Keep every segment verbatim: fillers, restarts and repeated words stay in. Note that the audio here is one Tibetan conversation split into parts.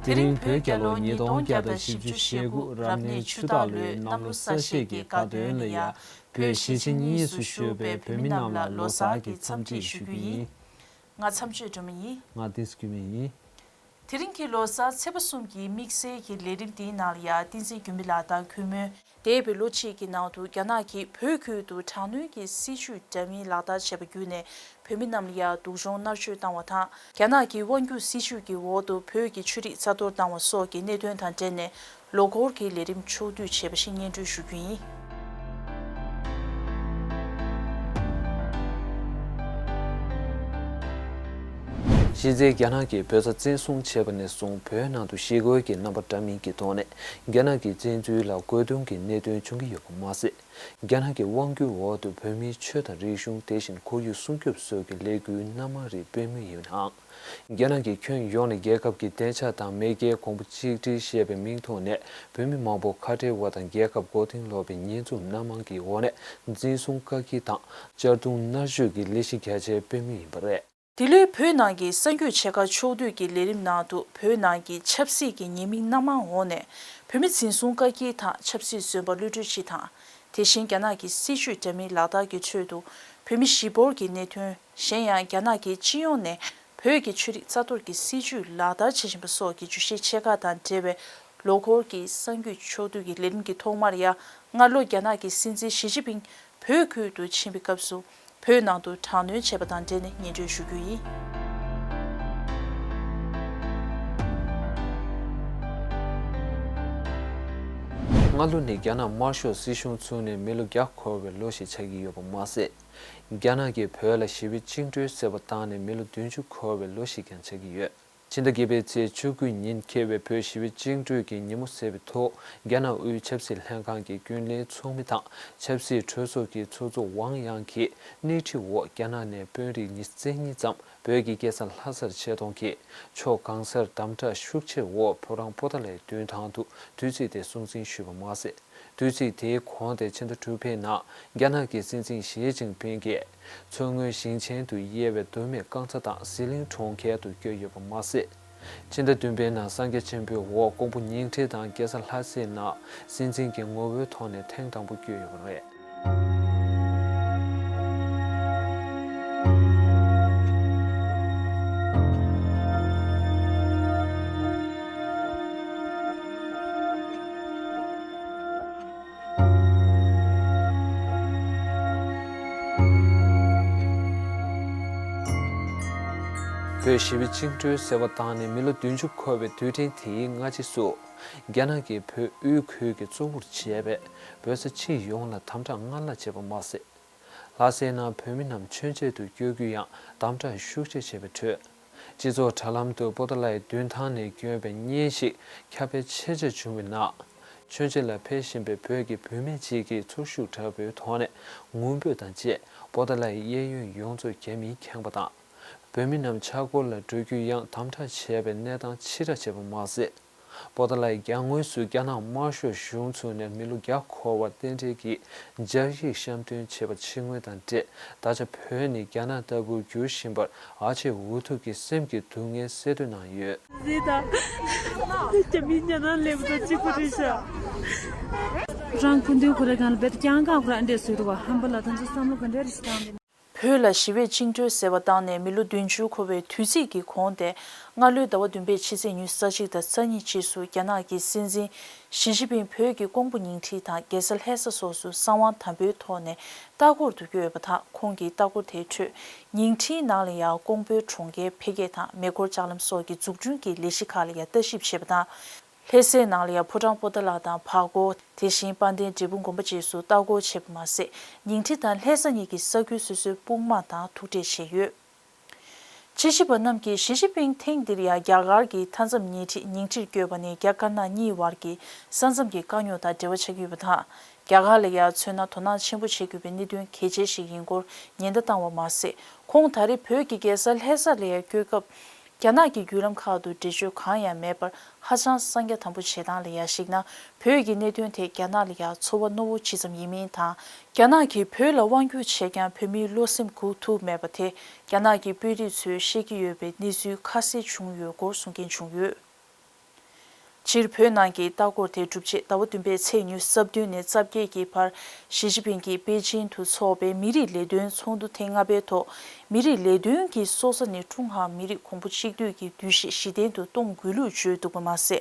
དེ་རིང་བོད་རྒྱལ་ལོ་ཉིས་སྟོང་བརྒྱ་དང་བཞི་བཅུ་ཞེ་དགུ་རབ་གནས་ཆུ་སྟག་ལོའི་གནམ་ལོ་གསར་བཞད་ཀྱི་དགའ་སྟོན་ལ་ཡ། བོད་གཞིས་བྱེས་གཉིས་སུ་བཞུགས་པའི་བོད་མི་རྣམས་ལ་ལོ་གསར་གྱི་འཚམས་འདྲི་ཞུ་རྒྱུ་ཡིན། ང་མཚམས་གཅོད་སྒྲོལ་མ་ཡིན། ང་བདེ་སྐྱིད་མེད་ཡིན། དེ་རིང་གི་ལོ་གསར་ཚེས་པ་གསུམ་གྱི་དམིགས་བསལ་གྱི་ལས་རིམ་འདིའི་ནང་ལ་ཡ། བསྟན་འཛིན་འགྱུར་མེད་ལགས་དང་གུས་མོས་འདས་པའི་ལོ་གཅིག་གི་ནང་དུ་རྒྱ་ནག་གིས་བོད་ཁུལ་དུ་དྲག་གནོན་གྱི་སྲིད་བྱུས་འདྲ་མིན་ལག་བསྟར་བྱས་པ་བརྒྱུད་ནས་བོད་མི་རྣམས་ལ་ཡ་སྡུག་སྦྱོང་མནར་གཅོད་བཏང་བ་དང་། རྒྱ་ནག་གི་དབང་སྒྱུར་སྲིད་བྱུས་ཀྱི་འོག་ཏུ་བོད་ཀྱི་ཆོས་རིག་རྩ་གཏོར་བཏང་བ་སོགས་ཀྱི་གནད་དོན་དང་འབྲེལ་ནས། ལོ་འཁོར་གྱི་ལས་རིམ་ཕྱོགས་བསྡུས་བྱས་པ་ཞིག་སྙན་སྒྲོན་ཞུ་རྒྱུ་ཡིན། གཞི་རྩའི་རྒྱ་ནག་གིས་བོད་ས་བཙན་བཟུང་བྱས་པ་ནས་བཟུང་བོད་ནང་དུ་ཞི་རྒོལ་གྱི་རྣམ་པ་འདྲ་མིན་གྱི་ཐོག་ནས་རྒྱ་ནག་གི་བཙན་འཛུལ་ལ་རྒོལ་རྡུང་གི་གནད་དོན་བྱུང་གི་ཡོད་པ་མ་ཟད། རྒྱ་ནག་གི་དབང་སྒྱུར་འོག་ཏུ་བོད་མིའི་ཆོས་དང་རིག་གཞུང་དེ་བཞིན་ཁོར་ཡུག་སྲུང་སྐྱོབ་སོགས་ཀྱི་ལས་འགུལ་སྣ་མང་རིགས་སྤེལ་མུས་ཡིན་ནའང་། རྒྱ་ནག་གིས་ཁྱོན་ཡོངས་ནས་རྒྱལ་ཁབ་ཀྱི་བདེ་འཇགས་དང་མེས་རྒྱལ་གོང་བུ་གཅིག་སྒྲིལ་ཞེས་པའི་མིང་ཐོག་ནས་བོད་མི་མང་པོ་ཁ་བྲལ་བ་དང་རྒྱལ་ཁབ་མགོ་རྟིང་སློག་པའི་ཉེས་འཛུགས་སྣ་མང་གི་འོག་ནས་འཛིན་བཟུང་བཀག་སྐྱིལ་དང་གཅར་རྡུང་མནར་གཅོད་ཀྱི་ལས་གཞི་རྒྱ་ཆེ་སྤེལ་མུས་ཡིན་པ་རེད། འདི་ལོའི་བོད་ནང་གི་གསར་འགོད་ཆེ་ཁག་ཕྱོགས་བསྡུས་ཀྱི་ལས་རིམ་ནང་དུ་བོད་ནང་གི་ཆབ་སྲིད་ཀྱི་ཉེས་དམིགས་སྣ་མང་འོག་ནས་བོད་མི་འཛིན་བཟུང་བཀག་སྐྱིལ་དང་ཆབ་སྲིད་བཙོན་པ་གློད་གྲོལ་སྤྱི་དང་། དེ་བཞིན་རྒྱ་ནག་གི་སྲིད་བྱུས་འདྲ་མིན་ལག་བསྟར་གྱི་ཁྲོད་དུ་བོད་མི་གཞིས་སྤོར་གྱི་གནད་དོན། གཞན་ཡང་རྒྱ་ནག་གིས་སྤྱི་ཡོངས་ནས་བོད་ཀྱི་ཆོས་རིག་རྩ་གཏོར་གྱི་སྲིད་བྱུས་ལག་བསྟར་བྱེད་བཞིན་པ་སོགས་ཀྱི་བརྗོད་གཞི་ཆེ་ཁག་དང་འབྲེལ་བའི་ལོ་འཁོར་གྱི་གསར་འགོད་ཕྱོགས་བསྡུས་ཀྱི་ལས་རིམ་གྱི་ཐོག་མར་ཡང་སྔ་ལོ་རྒྱ་ནག་གི་སྲིད་འཛིན་ཞི་ཅིན་ཕིང་བོད་ཁུལ་དུ་ཕྱིན་པའི་སྐབས་སུ་བོད་ནང་དུ་དྲག་གནོན་བྱས་པ་དང་འབྲེལ་ནས་སྙན་སྒྲོན་ཞུ་རྒྱུ་ཡིན། སྔ་ལོ་ནི་རྒྱ་ནག་དམར་ཤོག་སྲིད་གཞུང་ཚུགས་ནས་མི་ལོ་བརྒྱ་འཁོར་བའི་ལོ་ཞིག་ཆགས་ཀྱི་ཡོད་པ་མ་ཟད། རྒྱ་ནག་གིས་བོད་ལ་ཞི་བའི་བཅིངས་འགྲོལ་ཟེར་བ་བཏང་ནས་མི་ལོ་བདུན་ཅུ་འཁོར་བའི་ལོ་ཞིག་ཀྱང་ཆགས་ཀྱི་ཡོད། ཕྱི་ཟླ་བརྒྱད་པའི་ཚེས་བཅུ་དགུ་ཉིན་འཁེལ་བའི་བོད་ཞི་བའི་བཅིངས་འགྲོལ་གྱི་ཉིན་མོ་ཟེར་བའི་ཐོག་རྒྱ་ནག་དབུས་ཆབ་སྲིད་ལྷན་ཁང་གི་རྒྱུན་ལས་ཚོགས་མི་དང་ཆབ་སྲིད་གྲོས་ཚོགས་ཀྱི་ཚོགས་གཙོ་ཝང་དབྱང་གིས་སྣེ་ཁྲིད་འོག་རྒྱ་ནག་ནས་དཔོན་རིགས་ཉི་ཤུ་རྩ་གཉིས་ཙམ་བོད་ཀྱི་རྒྱལ་ས་ལྷ་སར་ཆེད་གཏོང་གིས་ཕྱོགས་གང་སར་དམ་དྲག་ཤུགས་ཆེ་འོག་ཕོ་བྲང་པོ་ཏཱ་ལའི་མདུན་ཐང་དུ་དུས་ཚིགས་དེ་སྲུང་བརྩི་ཞུས་པ་མ་ཟད། དུས་ཚིགས་དེའི་གོང་དེ་ཕྱི་ཟླ་དྲུག་པའི་ནང་རྒྱ་ནག་གི་སྲིད་འཛིན་ཞི་ཅིན་ཕིང་གིས་མཚོ་སྔོན་ཞིང་ཆེན་དུ་དབྱེ་བའི་མདོ་སྨད་རྐང་ཚ་དང་ཟི་ལིང་གྲོང་ཁྱེར་དུ་བསྐྱོད་ཡོད་པ་མ་ཟད། ཕྱི་ཟླ་བདུན་པའི་ནང་སངས་རྒྱས་ཆེན་པོའི་འོག་ཀོང་པོ་ཉིང་ཁྲི་དང་རྒྱལ་ས་ལྷ་སའི་ནང་སྲིད་འཛིན་གྱི་ངོ་བོའི་ཐོག་ནས་ཐེངས་དང་པོ་བསྐྱོད་ཡོད་པ་རེད། བོད་ཞི་བའི་བཅིངས་འགྲོལ་ཟེར་བ་བཏང་ནས་མི་ལོ་བདུན་ཅུ་འཁོར་བའི་དུས་དྲན་དེའི་སྔ་རྗེས་སུ། རྒྱ་ནག་གིས་བོད་དབུས་ཁུལ་གྱི་གཙོ་བོར་བྱས་པའི་བོད་ས་ཕྱི་ཡོངས་ལ་དམ་དྲག་སྔར་ལྷག་བྱས་པ་མ་ཟད། ལྷ་སའི་ནང་བོད་མི་རྣམས་མཆོད་མཇལ་དུ་བསྐྱོད་རྒྱུ་ཡང་དམ་དྲག་ཤུགས་ཆེ་བྱས་པའི་ཁྲོད། སྤྱི་ཚོགས་དྲ་ལམ་དུ་པོ་ཏཱ་ལའི་མདུན་ཐང་ནས་བསྐྱོན་པའི་བརྙན་ཞིག་ཁྱབ་སྤེལ་ཆེ་ཆེར་བྱུང་བའི་ནང་། མཆོད་མཇལ་ལ་ཕེབས་བཞིན་པའི་བོད་ཀྱི་བུད་མེད་ཅིག་གིས་ཚོར་ཤུགས་དྲག་པོའི་ཐོག་ནས་ངུ་འབོད་དང་བཅས་པོ་ཏཱ་ལའི་གཡས་གཡོན་ཡོངས་རྫོགས་རྒྱ་མིས་ཁེངས་པ་དང་། བོད་མི་རྣམས་ཕྱག་སྐོར་ལ་འགྲོ་རྒྱུ་ཡང་དམ་དྲག་བྱས་པའི་གནས་སྟངས་ཕྱི་བསྒྲགས་བྱས་པ་མ་ཟད། པོ་ཏཱ་ལའི་རྒྱ་དངོས་སུ་རྒྱ་ནག་དམར་ཤོག་གཞུང་ཚུགས་ནས་མི་ལོ་བརྒྱ་འཁོར་བར་རྟེན་འབྲེལ་གྱི་སྦྱར་ཡིག་བཤམས་སྟོན་བྱས་པ་ཕྱི་སྔོན་དང་འབྲེལ། ད་ཆ་བོད་ནི་རྒྱ་ནག་ལྟ་བུར་འགྱུར་བཞིན་པར་ཨ་ཅེ་འུ་ཐུག་གིས་སེམས་ཀྱི་སྡུག་བསྔལ་གསལ་སྟོན་གནང་ཡོད། རེད་ད། རྒྱ་མི་ཉ་ནང་སླེབས་དང་གཅིག་པ་རེད་ཤག་རང་སྐུ་མདུན་ཁོ་རེ་གང་ལ་བེད་ཀྱང་གང་ཁོ་ར་འདྲེ་སུས་རུ་བ་ཧམ་པ་ལ་དང་ཚོ་བསམ་བློ་ག་འདྲེ་རེ་ཞིག་བཏང་འདུག་བོད་ལ་ཞི་བའི་བཅིངས་འགྲོལ་ཟེར་བ་བཏང་ནས་མི་ལོ་བདུན་ཅུ་འཁོར་བའི་དུས་ཚིགས་ཀྱི་གོང་དེ་སྔ་ལོའི་ཟླ་བ་བདུན་པའི་ཕྱི་ཚེས་ཉི་ཤུ་རྩ་གཅིག་དང་རྩ་གཉིས་རྗེས་སུ་རྒྱ་ནག་གི་སྲིད་འཛིན་ཞི་ཅིན་ཕིང་བོད་ཀྱི་ཀོང་པོ་ཉིང་ཁྲི་དང་རྒྱལ་ས་ལྷ་ས་སོགས་སུ་གསང་བ་དམ་པོའི་ཐོག་ནས་ལྟ་སྐོར་དུ་བསྐྱོད་ཡོད་པ་དང་། ཁོང་གི་ལྟ་སྐོར་དེའི་ཁྲོད་ཉིང་ཁྲིའི་ནང་ལ་ཡང་ཀོང་པོའི་གྲོང་ཁྱེར་འཕེལ་རྒྱས་དང་མེ་འཁོར་ལྕགས་ལམ་སོགས་ཀྱི་འཛུགས་སྐྲུན་གྱི་ལས་གཞི་ཁག་ལ་ཡང་ལྟ་ཞིབ་བྱས་པ་དང་། ལྷ་སའི་ནང་ལ་ཡང་ཕོ་བྲང་པོ་ཏཱ་ལ་དང་བར་སྐོར། དེ་བཞིན་དཔལ་ལྡན་འབྲས་སྤུངས་དགོན་པ་རྗེས་སུ་ལྟ་སྐོར་བྱས་པ་མ་ཟད། ཉིང་ཁྲི་དང་ལྷ་ས་གཉིས་ཀྱི་ས་ཁུལ་སོ་སོའི་དཔུང་དམག་དང་ཐུག་འཕྲད་བྱས་ཡོད། དཔྱད་ཞིབ་པ་རྣམས་ཀྱིས་ཞི་ཅིན་ཕིང་ཐེངས་འདིར་ཡང་རྒྱ་གར་གྱི་མཐའ་མཚམས་ཉེ་འཁྲིས་ཉིང་ཁྲིར་བསྐྱོད་པ་ནི་རྒྱ་དཀར་ནག་གཉིས་བར་གྱི་ས་མཚམས་ཀྱི་དཀའ་རྙོག་དང་འབྲེལ་བ་ཆགས་ཀྱི་ཡོད་པ་དང་། རྒྱ་གར་ལ་ཡང་མཚོན་ན་དོ་སྣང་ཆེན་པོ་བྱེད་དགོས་པའི་གནད་དོན་གལ་ཆེ་ཞིག་ཡིན་སྐོར་ཉེན་བརྡ་བཏང་བ་མ་ཟད། ཁོང་ད་རེས་བོད་ཀྱི་རྒྱལ་ས་ལྷ་ས་ལ་ཡང་བསྐྱོད་སྐབས། རྒྱ་ནག་གི་བརྒྱུད་ལམ་ཁག་ཏུ་འགྲེལ་བརྗོད་གང་ཡང་མེད་པར་ཧ་ཅང་གསང་རྒྱ་དམ་པོ་བྱེད་སྟངས་ལ་ཡང་གཞིགས་ན། བོད་ཀྱི་གནད་དོན་དེ་རྒྱ་ནག་ལ་ཡང་ཚོར་བ་རྣོ་བོ་ཇི་ཙམ་ཡིན་མིན་དང་། རྒྱ་ནག་གིས་བོད་ལ་དབང་བསྒྱུར་བྱས་ཀྱང་བོད་མིའི་བློ་སེམས་འགུག་ཐུབ་མེད་པ་དེ་རྒྱ་ནག་གི་དཔོན་རིགས་ཚོས་ཤེས་ཀྱི་ཡོད་པའི་གནས་ཚུལ་ཁ་གསལ་བྱུང་ཡོད་སྐོར་གསུང་མཁན་བྱུང་ཡོད། སྤྱིར་བོད་ནང་གི་ལྟ་སྐོར་དེ་གྲུབ་རྗེས་ཟླ་བ་བདུན་པའི་ཚེས་ཉི་ཤུ་རྩ་བདུན་ནས་རྩ་བརྒྱད་ཀྱི་བར་ཞི་ཅིན་ཕིང་གིས་པེ་ཅིང་དུ་འཚོགས་པའི་མི་རིགས་ལས་དོན་ཚོགས་འདུ་ཐེངས་ལྔ་པའི་ཐོག་མི་རིགས་ལས་དོན་གྱི་སྲོག་རྩ་ནི་ཀྲུང་ཧྭ་མི་རིགས་གོང་བུ་གཅིག་གཏོད་ཀྱི་འདུ་ཤེས་གཞི་རྟེན་དུ་གཏོང་དགོས་ལུགས་བརྗོད་འདུག་པ་མ་ཟད།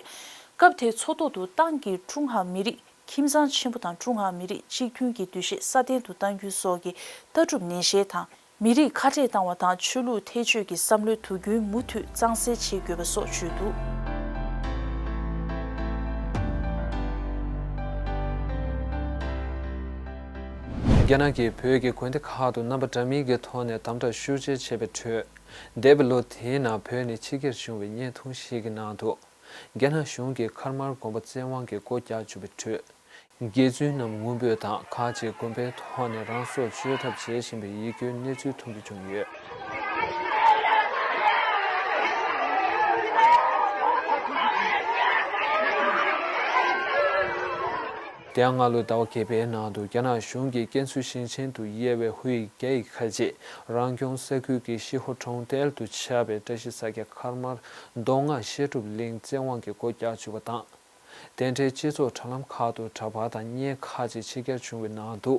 སྐབས་དེའི་ཚོགས་ཐོག་ཏུ་ཏང་གིས་ཀྲུང་ཧྭ་མི་རིགས་ཁྱིམ་ཚང་ཆེན་པོ་དང་ཀྲུང་ཧྭ་མི་རིགས་གཅིག་མཐུན་གྱི་འདུ་ཤེས་སྲ་བརྟན་དུ་གཏང་རྒྱུ་སོགས་ཀྱི་ལྟ་གྲུབ་ནན་བཤད་དང་། མི་རིགས་ཁ་བྲལ་བཏང་བ་དང་ཆོས་ལུགས་ཐེ་བྱུས་ཀྱི་བསམ་བློའི་དུག་རྒྱུན་མུ་མཐུད་གཙང་སེལ་བྱེད་དགོས་པ་སོགས་བརྗོད་འདུག། རྒྱ་ནག་གིས་བོད་ཀྱི་དགོན་སྡེ་ཁག་ཏུ་རྣམ་པ་འདྲ་མིན་གྱི་ཐོག་ནས་དམ་དྲག་ཤུགས་ཆེ་བྱས་པའི་ཁྲོད། འདས་པའི་ལོ་དེའི་ནང་བོད་ནས་ཕྱི་འགྱུར་བྱུང་བའི་བརྙན་ཐུང་ཞིག་གི་ནང་དུ། རྒྱ་ནག་གཞུང་གིས་ཁར་མར་དགོན་པ་བཙན་དབང་གིས་སྒོ་རྒྱག་བཅུག་པའི་ཁྲོད། དགེ་བཙུན་རྣམས་ངུ་འབོད་དང་ཁག་ཅིག་དགོན་པའི་ཐོག་ནས་རང་སྲོག་གཅོད་ཐབས་བྱེད་བཞིན་པའི་ཡིད་སྐྱོའི་གནས་ཚུལ་མཐོང་རྒྱུ་བྱུང་ཡོད། དེ་ཡང་སྔ་ལོའི་ཟླ་བ་བརྒྱད་པའི་ནང་དུ་རྒྱ་ནག་གཞུང་གིས་ཀན་སུའུ་ཞིང་ཆེན་དུ་དབྱེ་བའི་ཧུའེ་རྒྱ་ཡིག་ཁ་ཆེ་རང་སྐྱོང་ས་ཁུལ་གྱི་ཤི་ཧོ་གྲོང་རྡལ་དུ་ཆགས་པའི་བཀྲ་ཤིས་ས་སྐྱ་ཁར་མར་མདོ་སྔགས་བཤད་སྒྲུབ་གླིང་བཙན་དབང་གིས་སྒོ་རྒྱག་བཅུག་པ་དང་། དེ་འབྲེལ་སྤྱི་ཚོགས་དྲ་ལམ་ཁག་ཏུ་གྲྭ་པ་དང་གཉེན་ཁག་ཅིག་ཕྱི་གྱར་བྱུང་བའི་ནང་དུ།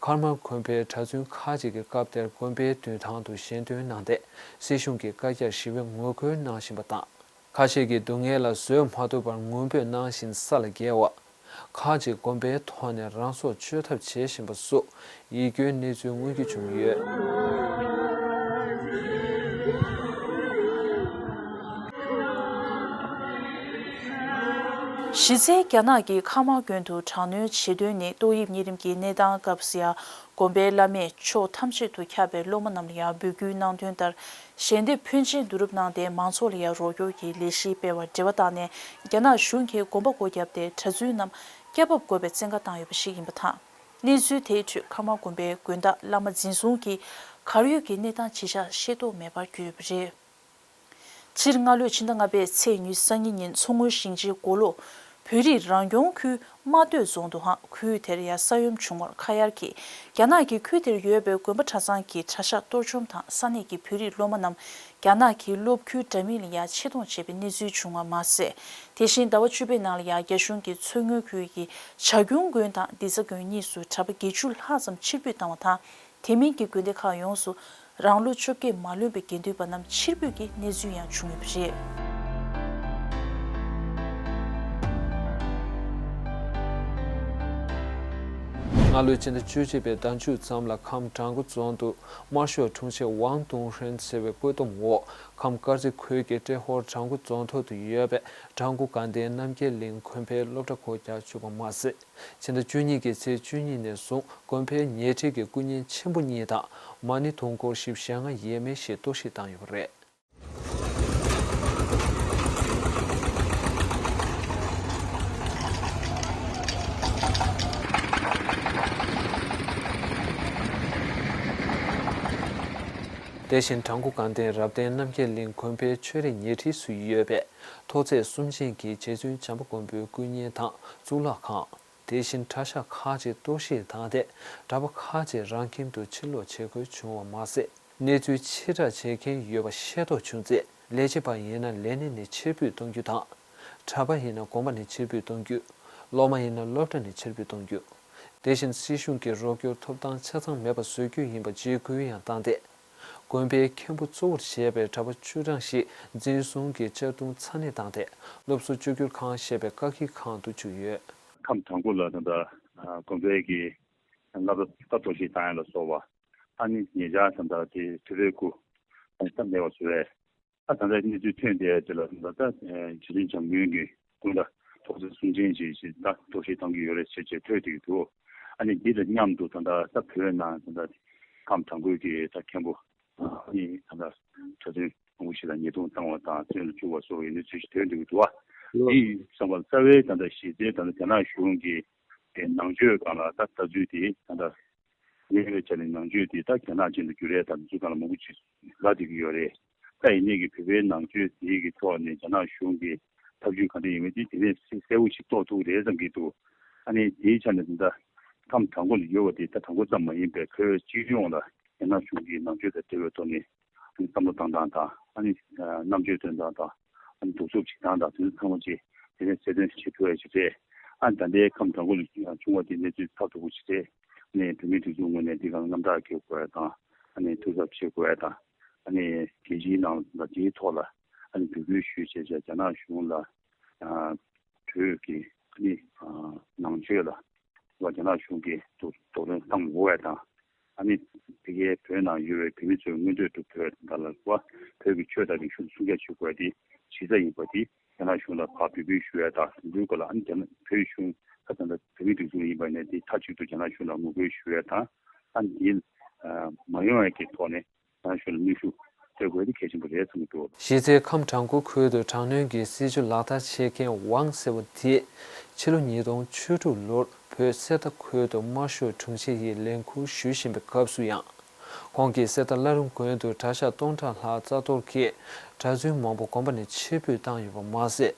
ཁར་མར་དགོན་པའི་གྲྭ་བཙུན་ཁག་ཅིག་གིས་སྐབས་དེར་དགོན་པའི་མདུན་ཐང་དུ་ཞལ་འདོན་གནང་སྟེ། སྲིད་གཞུང་གི་བཀའ་རྒྱར་ཞི་བའི་ངོ་རྒོལ་གནང་བཞིན་པ་དང་། ཁ་ཤས་ཀྱིས་སྡུག་བསྔལ་ལ་བཟོད་མ་ཐུབ་པར་ངུ་འབོད་གནང་བཞིན་ས་ལ་འགྱེལ་བ། ཁག་ཅིག་དགོན་པའི་ཐོག་ནས་རང་སྲོག་གཅོད་ཐབས་བྱེད་བཞིན་པ་སོགས་ཡིད་སྐྱོའི་གནས་ཚུལ་མངོན་གྱུར་བྱུང་ཡོད། གཞི་རྩའི་རྒྱ་ནག་གིས་ཁར་མར་དགོན་དུ་དྲག་གནོན་བྱེད་དོན་ནི་ཏོག་དབྱིབས་གཉན་རིམས་ཀྱི་གནས་སྟངས་སྐབས་སུ་ཡང་དགོན་པའི་བླ་མས་ཕྱོགས་ཐམས་ཅད་དུ་ཁྱབ་པའི་སློབ་མ་རྣམས་ལ་ཡང་འབོད་སྐུལ་གནང་དོན་ལྟར། ཞལ་འདེབས་ཕོན་ཆེན་བསྡུ་རུབ་གནང་སྟེ་མང་ཚོགས་ལ་ཡང་རོགས་སྐྱོར་གྱི་ལས་གཞི་སྤེལ་བར་འབྲེལ་བ་བཏང་ནས་རྒྱ་ནག་གཞུང་གིས་དགོན་པ་སྒོ་བརྒྱབ་སྟེ་གྲྭ་བཙུན་རྣམས་སྐྱ་བབས་དགོས་པའི་བཙན་བཀའ་བཏང་ཡོད་པ་ཞིག་ཡིན་པ་དང་། གནས་ཚུལ་དེའི་ཁྲོད་ཁར་མར་དགོན་པའི་དགོན་བདག་བླ་མ་འཛིན་བཟུང་གིས་གར་ཡོད་ཀྱི་གནས་སྟངས་ཇི་ཆགས་ཤེས་རྟོགས་མེད་པར་གྱུར་ཡོད་པ་རེད། སྤྱིར་སྔ་ལོའི་ཕྱི་ཟླ་ལྔ་པའི་ཚེས་ཉི་ཤུ་རྩ་གཉིས་ཉིན་མཚོ་སྔོན་ཞིང་ཆེན་མགོ་ལོག་བོད་རིགས་རང་སྐྱོང་ཁུལ་རྨ་སྟོད་རྫོང་དུའང་ཁུལ་དེར་ཡང་ས་ཡོམ་བྱུང་བར་ཁ་གཡར་གྱིས། རྒྱ་ནག་གིས་ཁུལ་དེར་ཡོད་པའི་དགོན་པ་གྲྭ་ཚང་གི་གྲྭ་ཤག་གཏོར་བཅོམ་དང་ས་གནས་ཀྱི་བོད་རིགས་སློབ་མ་རྣམས་རྒྱ་ནག་གི་སློབ་ཁུལ་འདྲ་མིན་ལ་ཡང་ཆེད་གཏོང་བྱས་པའི་གནས་ཚུལ་བྱུང་བ་མ་ཟད། དེ་བཞིན་ཟླ་བ་བཅུ་པའི་ནང་ལ་ཡང་རྒྱ་གཞུང་གིས་མཚོ་སྔོན་ཁུལ་གྱི་བྱ་ཁྱུང་དགོན་དང་བདེ་རྩ་དགོན་གཉིས་སུ་གྲྭ་པ་བརྒྱད་ཅུ་ལྷག་ཙམ་ཕྱིར་འབུད་བཏང་བ་དང་། དེ་མིན་གྱི་དགོན་སྡེ་ཁག་ཡོངས་སུ་རང་ལོ་བཅོ་བརྒྱད་མ་ལོན་པའི་དགེ་འདུན་པ་རྣམས་ཕྱིར་འབུད་ཀྱི་གནས་ཚུལ་ཡང་བྱུང་ཡོད་པ་རེད། སྔ་ལོའི་ཕྱི་ཟླ་བཅུ་གཅིག་པའི་ཟླ་མཇུག་ཙམ་ལ་ཁམས་བྲག་འགོ་རྫོང་དུ་དམར་ཤོག་དྲུང་ཆེ་ཝང་ཏུང་ཧྲན་ཟེར་བའི་བཀོད་འདོམས་འོག་ཁམས་དཀར་མཛེས་ཁུལ་གྱི་ཏྲེ་ཧོར་བྲག་འགོ་རྫོང་ཐོག་ཏུ་ཡོད་པའི་བྲག་འགོ་དགའ་ལྡན་རྣམ་རྒྱལ་གླིང་དགོན་པའི་སློབ་གྲྭ་སྒོ་རྒྱག་བཅུག་པ་མ་ཟད། ཕྱི་ཟླ་བཅུ་གཉིས་ཀྱི་ཚེས་བཅུ་གཉིས་ནས་བཟུང་དགོན་པའི་ཉེ་འཁྲིས་ཀྱི་སྐུ་བརྙན་ཆེན་པོ་གཉིས་དང་མ་ཎི་དུང་འཁོར་བཞི་བཅུ་ཞེ་ལྔ་ཡས་མས་ཤིག་གཏོར་བཤིག་བཏང་ཡོད་པ་རེད། དེ་བཞིན་བྲག་འགོ་དགའ་ལྡན་རབ་བརྟན་རྣམ་རྒྱལ་གླིང་དགོན་པའི་ཆོས་རའི་ཉེ་འཁྲིས་སུ་ཡོད་པའི་མཐོ་ཚད་གསུམ་ཅན་གྱི་རྗེ་བཙུན་བྱམས་པ་མགོན་པོའི་སྐུ་བརྙན་དང་གཙུག་ལག་ཁང་། དེ་བཞིན་གྲྭ་ཤག་ཁག་ཅིག་གཏོར་བཤིག་བཏང་སྟེ་གྲྭ་པ་ཁག་ཅིག་རང་ཁྱིམ་དུ་ཕྱིར་ལོག་བྱེད་དགོས་བྱུང་བ་མ་ཟད། གནས་ཚུལ་ཕྱིར་བསྒྲགས་བྱེད་མཁན་ཡོད་པ་ཤེས་རྟོགས་བྱུང་ཚེ། ལས་བྱེད་པ་ཡིན་ན་ལས་གནས་ནས་ཕྱིར་འབུད་གཏོང་རྒྱུ་དང་། གྲྭ་པ་ཡིན་ན་དགོན་པ་ནས་ཕྱིར་འབུད་གཏོང་རྒྱུ། སློབ་མ་ཡིན་ན་སློབ་གྲྭ་ནས་ཕྱིར་འབུད་གཏོང་རྒྱུ། དེ་བཞིན་སྲིད་གཞུང་གི་རོགས་སྐྱོར་ཐོབ་ཐང་ཆ་ཚང་མེད་པ་བཟོ་རྒྱུ་ཡིན་པ་འཇིགས་སྐུལ་ཡང་བཏང་སྟེ། དགོན་པའི་མཁན་པོ་གཙོ་བོར་བྱས་པའི་གྲྭ་པ་བཅུ་གྲངས་ཤིག་འཛིན་བཟུང་གིས་གཅར་རྡུང་ཚ་ནན་བཏང་སྟེ། སློབ་གསོ་བཅོས་བསྒྱུར་ཁང་ཞེས་པའི་བཀག་སྐྱིལ་ཁང་དུ་བཅུག་ཡོད། ཁམས་དང་པོ་ལ་ད་ལྟ་དགོན་པའི་གི་མངའ་ཐང་ད་གཏོར་བཤིག་བཏང་ཡ་ལ་སོགས་པ། ཨ་ནི་ཉེ་ཆར་ད་ལྟ་དེ་དུས་རབས་དགུ་ད་མེད་པ་བཟོ་བས། ཨ་ད་ལྟ་གནས་ཚུལ་ཐོན་དེ་དེ་ལ་ད་ལྟ་རྗེ་བཙུན་བྱམས་མགོན་གྱི་སྐུ་འདྲ་ཐོག་ཚད་གསུམ་ཅན་ཞིག་ཞིག་ད་གཏོར་བཤིག་བཏང་གི་ཡོད་རེད་ཟེར་བྱས་ཐོས་བསྡད་ཀྱི་འདུག་ཨ་ནི་འདི་དང་མཉམ་དུ་ད་ལྟ་ད་བོད་ནང་ད་ལྟ་ཁམས་དང་པོའི་གི་ད་མཁན་པོ་ཨ་ནི་ད་ལྟ་གྲྭ་བཙུན་མང་པོ་ཞིག་ལ་ཉེས་རྡུང་བཏང་བ་དང་བཙོན་ལ་བཅུག་པ་སོགས་ཡོད་ནི་ཚུལ་ཞིག་ཐོན་བསྡད་ཀྱི་འདུག་བ། འདི་བསམ་པ་རྩ་བའི་ད་ལྟ་གཞི་རྩའི་ད་ལྟ་རྒྱ་ནག་གཞུང་གི་ནང་ཆོས་སྒང་ལ་ད་ལྟ་ཚུལ་དེ་ད་ལྟ། གནས་པའི་ཆ་ནས་ནང་ཆོས་དེ་ད་རྒྱ་ནག་ཅན་དུ་བསྒྱུར་ཡས་དང་དེ་ཚོ་སྒང་ལ་མང་པོ་ཅིག་ལབ་བསྡད་ཀྱི་ཡོད་རེད། ད་ཡིན་ནའི་གི་བོད་པའི་ནང་ཆོས་དེ་གི་ཐོག་ནས་རྒྱ་ནག་གཞུང་གི་ཐབས་ཇུས་ག་འདྲ་ཡིན་མིན་དེ་དེ་ནས་གསལ་པོ་ཞིག་རྟོགས་ཐུབ་ཀྱི་རེད་བསམ་གྱི་འདུག་ཨ་ནི་དེའི་ཆ་ནས་ད་ལྟ་ཁམས་དང་པོ་ལ་ཡོད་པ་དེ་ད་དང་པོ་ཙམ་མ་ཡིན་པའི་བོད་སྤྱི་ཡོངས་ལ་རྒྱ་ནག་གཞུང་གི་ནང་ཆོས་དང་འབྲེལ་བའི་ཐོག་ནས་བསམ་བློ་བཏང་སྟངས་དང་ཨ་ནི་རྣམ་དཔྱོད་སྟོན་སྟངས་དང་ཨ་ནི་གདུག་རྩུབ་བྱེད་སྟངས་དང་དེ་ཚོ་ཚང་མ་ཅིག་ དེ་ནས་གསལ་སྟོན་བྱེད་ཐུབ་ཡ་ཞིག་རེད། ཨ་ད་ལྟའི་ཁམས་བྲག་འགོ་ལ་བྱུང་བ་དེ་གནས་ཚུལ་ཚགས་ཚུད་པོ་ཞིག་རེད། ཨ་ནི་བོད་མིའི་སྒྲིག་འཛུགས་ངོས་ནས་འདི་ག་རྣམ་དག་སྐྱེལ་དགོས་ཡ་དང་། ཨ་ནི་ཐུགས་གཟབ་བྱེད་དགོས་ཡ་དང་། ཨ་ནི་རྒྱལ་སྤྱིའི་ནང་ལ་དེའི་ཐོག་ལ་ཨ་ནི་འབོད་སྐུལ་ཞུས་བྱས་བྱས་རྒྱ་ནག་གཞུང་ལ་ཨ་བོད་ཀྱི་ཨ་ནི་ཨ་ནང་ཆོས་ལ་རྒྱ་ནག་གཞུང་གིས་དུ་རྡོག་རོལ་བཏང་དགོས་ཡ་དང་། ཨ་ནི་དེ་གའི་བོད་ནང་ཡོད་པའི་བོད་མི་ཚོའི་མངོན་འདོད་དུ་བོད་དང་ལ་བ་བོད་ཀྱི་ཆོས་དང་རིག་གཞུང་སྲུང་སྐྱོབ་བྱེད་དགོས་ཡ་དེ་གཞི་རྩ་ཡིན་པ་དེ་རྒྱ་ནག་གཞུང་ལ་ཕར་འབོད་སྐུལ་ཞུ་ཡ་དང་། དེ་འདྲའི་སྐོར་ལ་ཨ་ནི་རྒྱ་ནག་བོད་གཞུང་ཁ་ཚང་ད་བོད་མིའི་སྒྲིག་འཛུགས་ཡིན་པ་ནས་དེ་མཐའ་གཅིག་ཏུ་རྒྱ་ནག་གཞུང་ལ་ངོ་རྒོལ་ཞུ་ཡ་དང་། ཨ་ནི་དེ་མ་ཡོང་ཡ་གི་ཐོག་ནས་རྒྱ་ནག་གཞུང་ལ་གནོན་ཤུགས་སྤྲད་དགོས་དེ་གལ་ཆེན་པོ་རེད་བསམ་གྱི་འདུག། གཞིས་རྩེ་ཁམས་བྲག་འགོ་ཁུལ་དུ་དྲག་གནོན་གྱི་སྲིད་བྱུས་ལག་བསྟར་བྱེད་མཁན་ཝང་ཟེར་བ་དེས་ཕྱི་ལོ་ཉིས་སྟོང་བཅུ་དྲུག་ལོར་བོད་གསེར་རྟ་ཁུལ་དུ་དམར་ཤོག་དྲུང་ཆེ་ཡི་ལས་འཁུར་ཞུ་བཞིན་པའི་སྐབས་སུ་ཡང་། ཁོང་གིས་གསེར་རྟ་བླ་རུང་དགོན་དུ་གྲྭ་ཤག་སྟོང་ཕྲག་ལྷག་རྩ་གཏོར་གྱིས་གྲྭ་བཙུན་མང་པོ་དགོན་པ་ནས་ཕྱིར་འབུད་བཏང་ཡོད་པ་མ་ཟད།